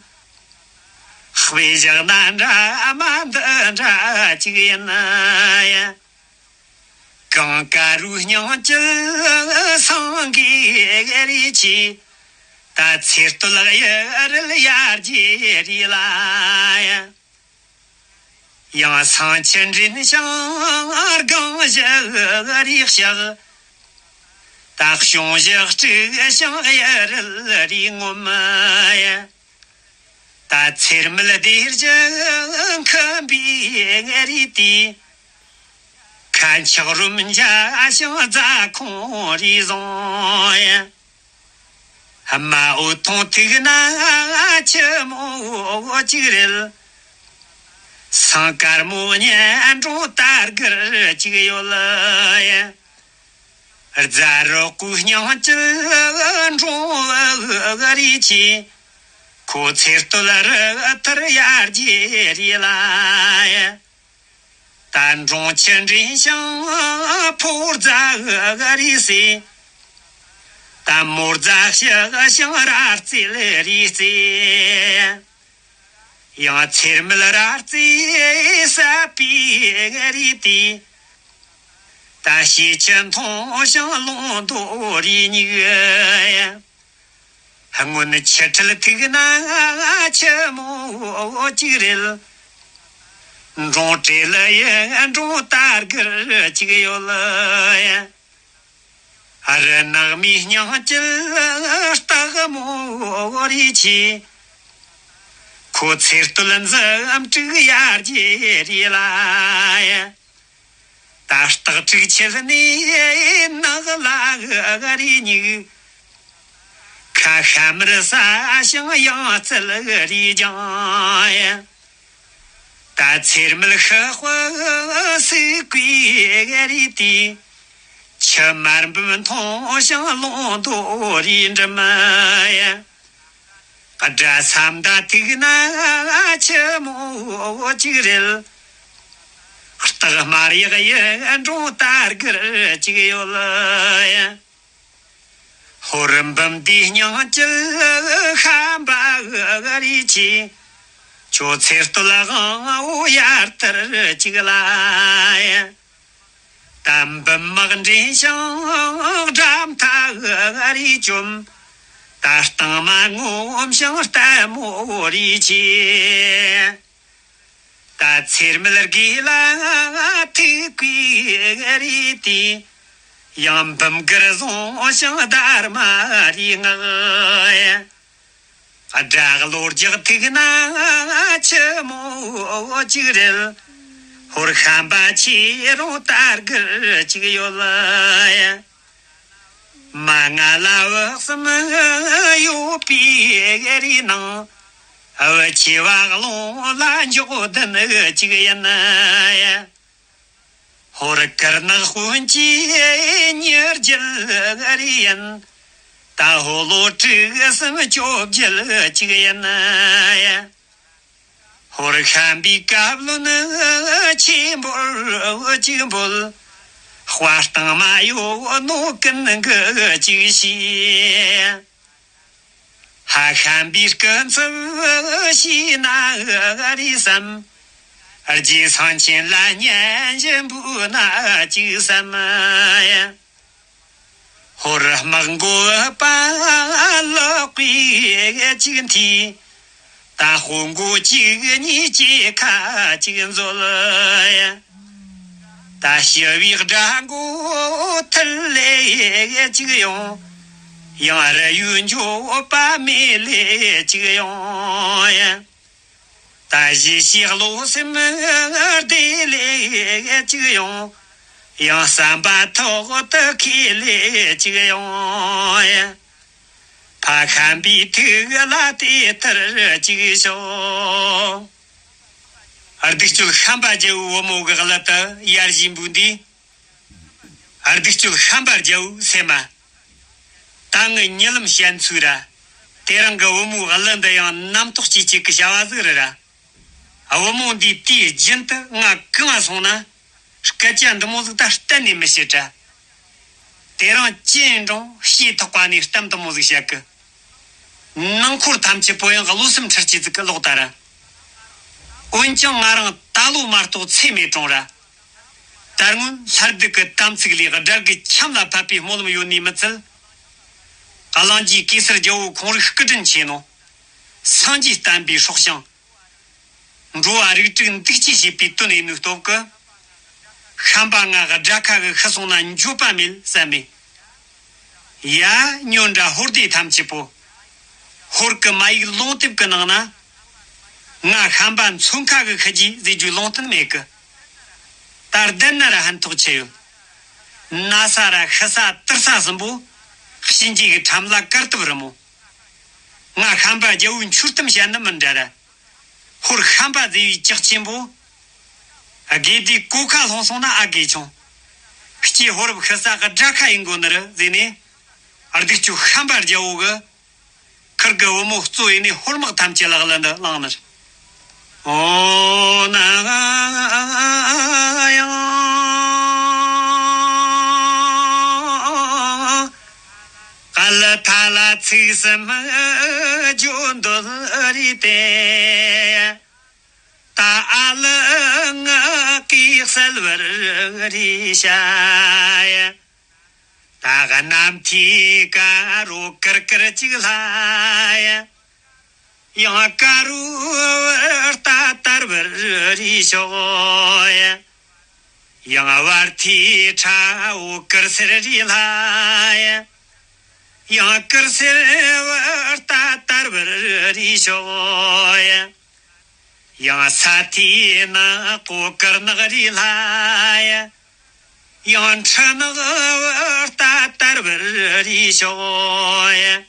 དཔེ་བཞག་ན་འདྲ་མ་འདི་འདྲ་ཅིག་ཡིན། གང་དཀར་རུ་སྙིང་བཅུད་སངས་རྒྱས་རེ་ཆེ། ད་ཚེ་སྟོད་གཡུ་རལ་ཡར་རྒྱས་རེ་ལ། ཡང་སང་ཆུ་འདྲེན་ཞིང་སྒང་བཞི་རེ་བཤགས། ད་གཤོང་བཞི་དཀྲུག་ཞིང་གཡུ་རལ་རེ་ངོམ། ད་ཚེར་མལ་སྡེ་བཞི་མཁུན་པའི་རེ་དེ། ཁ་འཁྱག་རུམ་འཇའ་ཞིང་རྫ་ཁོང་རེ་བཟུང་། དམར་འོད་ཐོང་ཐིག་ན་ཆུ་མོ་གཅིག་རེད། སང་དཀར་མོ་གཉན་འབྲོང་དར་དཀར་གཅིག་ཡོད། རྫ་རི་ཀོའི་སྙིང་བཅུད་འབྲོང་བུ་རེ་ཆེ། ཁོ་ཚེ་སྟོད་རི་ཐུར་ཡར་རྒྱས་རེ་ལ། ད་འབྲོང་ཆུ་འདྲེན་ཞིང་ཕོ་རྫ་རེ་སེ། ད་མོ་རྫ་ཞིག་ཞིང་ར་རྩེ་རེ་རྩེ། ཡང་ཚེར་མལ་ར་རྩེ་ས་པའི་རེ་དེ། ད་ཤེད་ཆུ་མཐོང་ཞིང་ལུང་མདོ་རེ་སྙེག། སྔོན་ཆུ་ཁྲལ་ཐིག་ན་ཆུ་མོ་གཅིག་རེད། འབྲོང་བྲེ་ལ་ཡི་འབྲོང་དར་དཀར་གཅིག་ཡོད། རི་ནགས་མའི་སྙིང་བཅུད་སྟག་མོ་རེ་ཆེ། ཁོ་ཚེ་སྟོད་འཛུམ་དཀྲུག་ཡར་རྒྱས་རེ་ལ། ད་སྟག་ཕྲུག་ཆེ་ནས་ནགས་ལ་རེ་སྙེག། ཁ་ཤ་མར་ཟ་ཞིང་ཡང་རྩལ་རེ་སྦྱང་། ད་ཚེར་མལ་ཤི་དཔལ་སི་ཀུའི་རེ་དེ། ཆུ་དམར་འབུམ་མཐོང་ཞིང་ལུང་མདོ་རེ་འགྲིམ། དགྲ་ས་མདའ་ཐུག་ན་ཆུ་མོ་གཅིག་རེད། སྟག་དམར་ཡག་ཡི་འབྲོང་དར་དཀར་གཅིག་ཡོད། ཧོར་འབུམ་སྡེའི་སྙིང་བཅུད་ཤམ་པ་རེ་ཆེ། ཁྱོད་ཚེ་སྟོད་དབང་བོ་ཡར་ཐར་གཅིག་ལ། ད་འབུམ་དམག་འདྲེན་ཞིང་དགྲ་མཐའ་རེ་བཅོམ། ད་སྟག་དམར་ངོམ་ཞིང་ལྟད་མོ་རེ་ཆེ། ད་ཚེར་མལ་དགེ་ལ་ཐུག་པའི་རེ་དེ། ཡང་འབུམ་དཀར་བཟུང་ཞིང་སྡར་མ་རེ་མངགས། དགྲ་གློ་རྒྱག་ཐུག་ན་ཆུ་མོ་གཅིག་རེད། ཧོར་ཤམ་པ་ཁྱེད་རང་དར་དཀར་གཅིག་ཡོད། མ་ང་ལ་བུ་གསུམ་ཡོད་པའི་རེ་ནང་། བུ་ཆེ་བ་རླུང་ལ་འཇོག་བདུན་གཅིག་ཡིན། ཧོར་དཀར་ནག་དཔོན་གྱི་ཉེ་རྒྱུད་རེ་ཡིན། ད་ཧོ་ལོ་དྲུག་གསུམ་བཅོ་བརྒྱད་གཅིག་ཡིན། ཧོར་ཤམ་པའི་བཀའ་བློན་ཆེན་པོར་གཅིག་འབོད། དཔའ་གཏང་མ་ཡོད་ནོ་ཀུན་གྱིས་གཅིག་བྱས། ཧ་ཤམ་པའི་སྐུ་འཚུབ་ཤེས་ན་རེ་བསམ། རྗེ་སེང་ཆེན་ལ་སྙན་ཞུ་འབུལ་ན་ཅིག་བསམ་ཡ། ཧོར་དམག་མགོ་པ་ལག་པའི་ཅིག་མཐིལ། ད་ཧོ་མགོ་གཅིག་གཉིས་ཀྱི་ཁ་ཅིག་འཛོལ་ཡ། ད་ཞི་བའི་དགྲ་མགོ་ཐུར་ལེ་ཅིག་ཡོང་། ཡང་རི་ཡུལ་འགྱོད་པ་མེད་ལེ་ཅིག་ཡོང་ཡ། ད་གཞིས་བྱེས་བློ་སེམས་བདེ་ལེ་ཅིག་ཡོང་། ཡང་བསམ་པ་ཐོག་ཏུ་འཁེལ་ལེ་ཅིག་ཡོང་ཡ། ཕ་ཤམ་པའི་ཐུགས་ལ་དེ་ལྟར་ཅིག་ཞོག། གདུགས་སྤྱོད་ཤམ་པ་རྒྱལ་བོའི་བུ་མོ་གི་གླུ་དེ་ཡར་བཞིན་པོ་འདི། གདུགས་སྤྱོད་ཤམ་པ་རྒྱལ་བོ་སེམས་མ། ད་ངི་ཉི་ལམ་ཞན་ཚུལ་ར། དེ་རིང་གི་བུ་མོའི་གླུ་འདི་ཡང་རྣམ་རྟོག་སྐྱེ་སྐྱེ་གི་བྱ་བ་ཟིག་རེད་ར། བུ་མོ་འདིས་དུས་རྒྱུན་དུ་ང་གང་ང་སོང་ན། སྐད་ཆ་འདི་མོ་ཟིག་ད་གཏན་ནས་མི་བཤད་དྲ། དེ་རིང་ཅི་ཡིན་རུང་ཞེ་ཐག་པ་ནས་གཏམ་འདི་མོ་ཟིག་བཤད་གི། ནང་འཁོར་ཐམས་ཅད་པོ་ཡང་བློ་སེམས་ཁྲལ་གྱིས་ཟིག་གི་ལོག་ད་ར། འོན་ཀྱང་ང་རང་ད་ལོ་མ་གཏོགས་ཚེ་མེད་གྲོང་ར། ད་སྔོན་ལྷ་སྡུག་གི་དམ་ཚིག་ལས་དགྲ་གི་ཆམ་ལ་ཕབ་པའི་སྨོན་ལམ་ཡོད་ནི་མི་ཚད། གླིང་རྗེ་གེ་སར་རྒྱལ་བོ་ཁོང་རང་སྐུ་དྲིན་ཆེ་ནོ། སངས་རྒྱས་བསྟན་པའི་སྲོག་ཤིང་། འགྲོ་བ་རིགས་དྲུག་འདུལ་བྱེད་བྱེད་པའི་དོན་ཡིན་ནོའི་སྟོབས་ཀྱིས། ཤམ་པ་ང་དགྲ་ཁ་གི་ཤི་སོང་ན་འགྱོད་པ་མེད་བསམ་མེད། ཡ། ཉོན་དྲ་ཧོར་སྡེ་ཐམས་ཅད་པོ། ཧོར་གི་མ་ཡིག་ལུང་དེབ་ཀྱི་ནང་ན། ང་ཤམ་པ་མཚོན་ཁ་གི་ཤི་རྒྱུ་ཟེར་རྒྱུའི་ལུང་བསྟན་མེད་གི། ད་བདེན་ན་ར་ཕན་ཐོགས་ཆེ་ཡོད། ན་ས་ར་ཤི་ས་དུར་ས་གསུམ་པོ། གཤིན་རྗེ་གི་ཁྲམ་ལ་གར་སྟབས་རི་མོ། ང་ཤམ་པ་རྒྱལ་བོའི་མཆོད་གཏམ་བཤད་ནི་མི་འདྲ་ར། ཧོར་ཤམ་པ་ཟེར་བའི་ཇག་ཆེན་པོ། དགེ་སྡིག་གོ་ཁ་ལྷུང་སོང་ན་ཨ་དགེ་ཆུང་། སྐྱེས་ཕོ་རབ་ཤི་ས་གི་དགྲ་ཁ་ཡིན་དགོ་ནི་རེད་ཟེར་ནས། གདུགས་སྤྱོད་ཤམ་པ་རྒྱལ་བོ་གི། ཁིར་གི་བུ་མོ་གཙོ་ཡིན་ནས་ཧོར་དམག་ཐམས་ཅད་ལག་ལེན་དུ་བླངས་ནི་རེད། ཨོ་ན་ཡང་། ག་ལ་ཐ་ལ་ཚིག་གསུམ་བརྗོད་འདོད་རེད་དེ། ད་ཨ་ལ་ང་གིས་གསལ་བར་རེ་བྱ་ཡ། ད་གནམ་ཐིག་དཀར་རོ་ཀིར་ཀིར་ཅིག་ལྷ་ཡ། ཡང་དཀར་རོ་ལྟ་དར་བར་རེ་ཤོག་ཡ། ཡང་བར་ཐིག་ཁྲ་བོ་ཀིར་སེར་རེ་ལྷ་ཡ། ཡང་ཀིར་སེར་ལྟ་དར་བར་རེ་ཤོག་ཡ། ཡང་ས་ཐིག་ནག་པོ་ཀིར་ནག་རེ་ལྷ་ཡ། ཡང་ཁྲི་ནག་ལྟ་དར་བར་རེ་ཤོག་ཡ།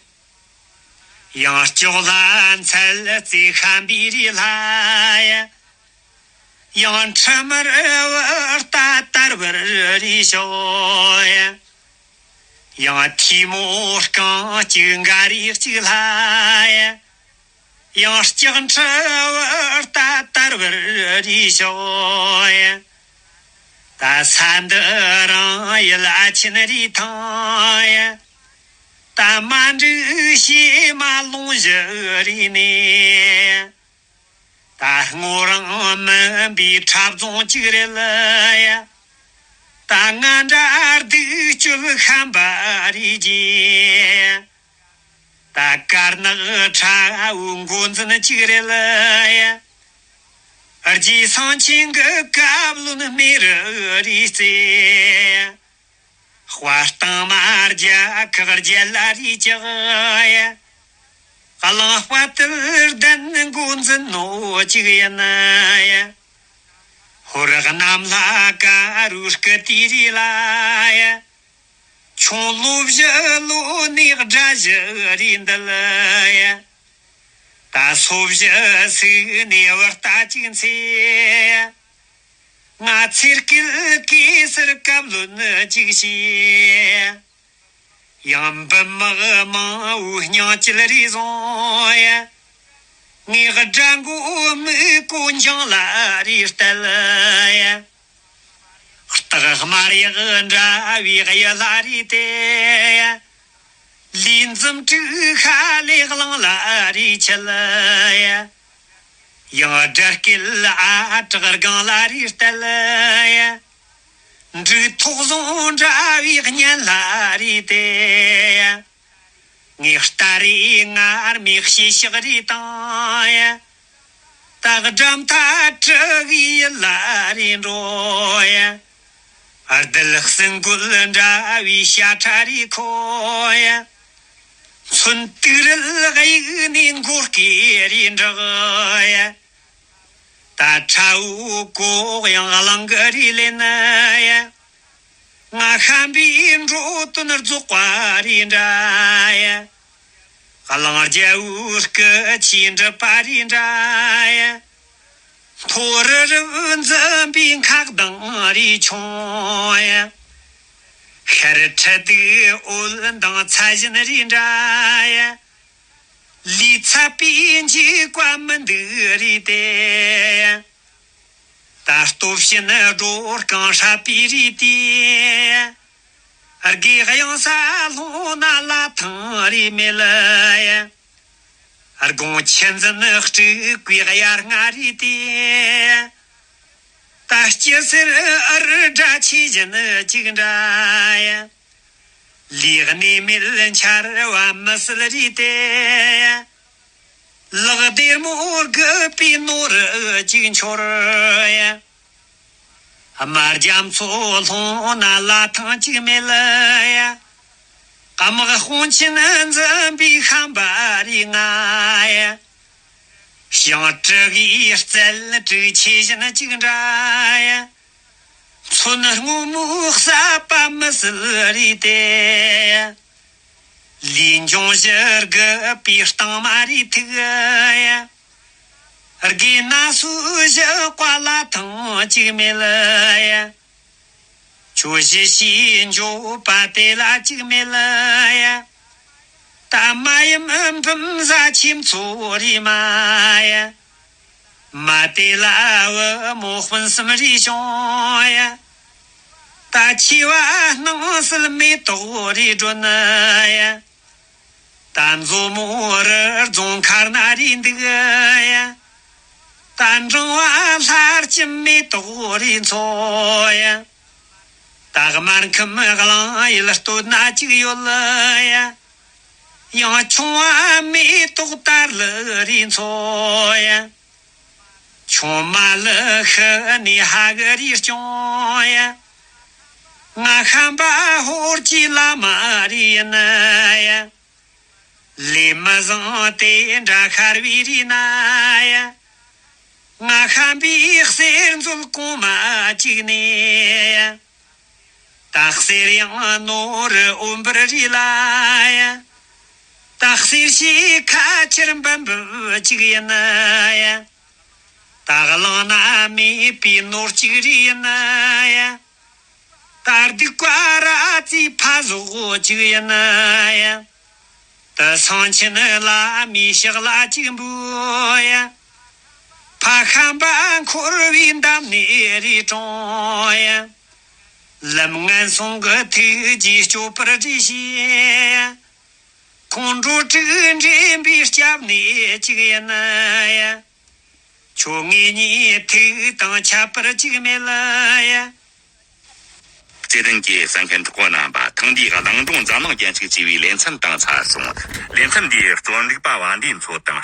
ཡང་ལྕོག་ལྷ་མཚལ་རྩེ་ཤམ་པའི་རེ་ལྷ་ཡ། ཡང་ཁྲི་དམར་ལྟ་དར་བར་རེ་ཤོག་ཡ། ཡང་ཐིག་མོ་རྐང་གཅིག་འགའ་རེ་གཅིག་ལྷ་ཡ། ཡང་ལྕགས་ཁྲི་ལྟ་དར་བར་རེ་ཤོག་ཡ། ད་ས་འདི་རང་ཡུལ་ཨ་ཆེན་རེ་ཐང་ཡ། ད་མ་འགྲིག་ཤེས་མ་ལོང་བཞི་རེ་ནས། ད་སྔོ་རང་མིན་པའི་ཁྲབ་རྫོང་གཅིག་རེད་ལ་ཡ། ད་ང་འདྲ་གདུགས་སྤྱོད་ཤམ་པ་རེད་ཀྱི། ད་དཀར་ནག་ཁྲ་བོའི་འགོ་འཛིན་གཅིག་རེད་ལ་ཡ། རྗེ་སེང་ཆེན་གྱི་བཀའ་བློན་རྨེ་རུ་རེད་ཟེར། དཔའ་གཏང་མ་རྒྱ་ཁག་རྒྱལ་ལ་རེད་ཀྱི་ཡ། གླང་དཔའ་དུར་ལྡན་འགོ་འཛིན་ནོ་གཅིག་ཡིན་ན་ཡ། ཧོར་གནམ་ལྷ་དཀར་རུ་སྐུ་དེ་རེད་ལ་ཡ། ཆུང་ལོ་བཞི་ལོ་ནས་དགྲ་བཞི་རེད་འདི་ལ་ཡ། ད་སོ་བཞི་སུག་ནས་བུ་རྟ་གཅིག་འཚེ། ང་ཚེ་སྐལ་གེ་སར་བཀའ་བློན་གཅིག་བྱས། ཡང་འབུམ་དམག་མང་བོའི་སྙིང་བཅུད་རེ་བཟུང་ཡ། ངའི་དགྲ་མགོ་མི་གོ་འཇང་ལ་རེ་གཏད་ཡ། སྟག་དམར་ཡག་འདྲ་བའི་གཡུ་ལྷ་རེ་དེ་ཡ། ལས་འཛུམ་དྲུག་ཤ་ལས་གླང་ལ་རེ་ཆད་ཡ། ཡང་དགྲ་སྐད་ཨ་བྲག་སྒང་ལ་རེ་བརྟལ་ཡ། འབྲུག་ཐོག་བཟང་འདྲ་བའི་གཉན་ལ་རེ་དེད་ཡ། ངས་སྟ་རེ་ངར་མའི་ཤེས་ཤག་རེ་བཏང་ཡ། སྟག་སྒྲ་མཐའ་དྲུག་གི་ཡུལ་ལ་རེ་འགྲོ་ཡ། རྡུལ་གསུམ་རྒོད་འདྲ་བའི་ཤ་ཁྲ་རེ་ཁོ་ཡ། མཚོན་དུག་རལ་གཡུག་ནས་མགོ་སྐེ་རེ་འདྲག་ཡ། ད་ཁྲ་བོའི་གོག་ཡང་གླང་གི་རེ་ལེན་ཡ། ང་ཤམ་པའི་འགྲོ་དོན་རྫོགས་པ་རེ་འདྲ་ཡ། གླང་རྒྱལ་པོའི་སྐུ་ཆས་འགྲུབ་པ་རེ་འདྲ་ཡ། མཐོ་རི་རུ་འཛིན་པའི་མཁའ་ལྡིང་རེ་མཆོང་ཡ། ཤར་ཁྲི་གདུགས་འོད་མདངས་ཚད་བཞིན་རེ་འདྲ་ཡ། ལུས་ཚད་པའི་འཇིགས་པ་མི་འདུག་རེ་དེད་ཡ། ད་སྟོབས་ཕྱིན་སྒྲོ་རྐང་སྲབ་པའི་རེ་དེད་ཡ། དགེ་གཡང་ས་ལྷུང་ན་ལ་ཐང་རེ་མེད་ལ་ཡ། དགོང་ཆུ་འཛིན་དཀྲུག་པའི་དབྱར་རྔ་རེ་དེད་ཡ། ད་སྐྱི་སེར་ཨར་སྒྲ་ཆེ་བཞིན་གཅིག་འདྲ་ཡ། ལས་གནས་མེད་འཆར་བ་མི་སྲིད་རེ་དེད་ཡ། ལག་སྡེར་མོ་རྒུད་པའི་ནོར་གཅིག་འཆོར་ཡ། དམར་རྒྱ་མཚོ་ལྷུང་ན་ལ་ཐང་གཅིག་མེད་ལ་ཡ། དམག་དཔུང་ཆེན་འཛིན་པའི་ཤམ་པ་རེ་ང་ཡ། ཞིང་དྲུག་གི་རྩལ་དྲུག་ཆེ་བཞིན་གཅིག་འདྲ་ཡ། མཚོན་སྔོན་མོའི་ཟབ་པ་མི་སྲིད་རེ་དེད་ཡ། ལུས་འབྱུང་བཞི་རྒུད་པའི་སྟེང་མ་རེ་ཐུག་ཡ། དགེ་ན་སོ་བཞི་བཀའ་ལ་ཐང་གཅིག་མེད་ལ་ཡ། ཁྱོད་བཞི་ཞེས་འཇོག་པ་དེ་ལ་གཅིག་མེད་ལ་ཡ། ད་མ་ཡུམ་འབུམ་བཟའ་ཆེ་མཚོ་རེ་མ་ཡ། མ་དེ་ལ་བུ་མོ་སྤུན་གསུམ་རེ་བྱུང་ཡ། ད་ཆེ་བ་སྣང་སྲིད་མེ་ཏོག་རེ་སྒྲོན་ཡ། ད་མཛོ་མོ་རི་རྫོང་མཁར་ན་རེ་འདུག་ཡ། ད་འབྲིང་བ་ལྷ་ལྕམ་མེ་ཏོག་རེ་འཚོ་ཡ། ད་དམར་ཁམས་གླང་ཡུལ་སྟོད་ན་གཅིག་ཡོད་ཡ། ཡང་ཆུང་བ་མེ་ཏོག་དར་ལི་རེ་འཚོ་ཡ། ཆུང་མ་ལི་ཤི་ནས་ཧ་གི་རེ་སྐྱོང་ཡ། ང་ཤམ་པ་ཧོར་གྱི་བླ་མ་རེ་ཡིན་ཡ། ལས་མི་བཟང་དེ་འདྲ་ཤར་བའི་རེ་ན་ཡ། ང་ཤམ་པའི་གསེར་མཛོད་གོང་མ་གཅིག་ནས་ཡ། ད་གསེར་ཡང་ནོར་འོམ་བུར་རེ་ལ་ཡ། ད་གསེར་ཞིག་ཁ་ཆེར་འབབ་འབབ་ཅིག་ཡིན་ཡ། ད་གླང་ན་མེད་པའི་ནོར་གཅིག་རེ་ཡིན་ཡ། ད་སྡིག་པ་ར་ཙི་ཕ་ཟོག་ཅིག་ཡིན་ཡ། ད་སང་ཆེན་བླ་མའི་ཕྱག་ལ་གཅིག་འབུལ་ཡ། ཕ་ཤམ་པ་འཁོར་བའི་འདམ་ནས་རེ་དྲོངས་ཡ། ལམ་ངན་སོང་གི་ཐུགས་རྗེ་སྐྱོབ་པར་བྲིས་ཤིག་ཁོང་ཁྲོ་དྲུག་འདྲེན་པའི་སྐྱབས་གནས་གཅིག་ཡིན་ཡ། ཁྱོད་ངེད་གཉིས་ཐུགས་དང་ཁྱད་པར་གཅིག་མེད་ལ་ཡ། བརྩེ་ལྡན་གྱི་གསན་མཁན་གྲོགས་པོ་རྣམ་པ། ཐེངས་འདིའི་གླིང་སྒྲུང་འཛམ་གླིང་རྒྱན་ཞིག་ཅེས་པའི་ལེ་ཚན་དང་ཚར་སོང་། ལེ་ཚན་འདིའི་རྩོམ་སྒྲིག་པ་བ་འདིའི་མཚོ་དང་།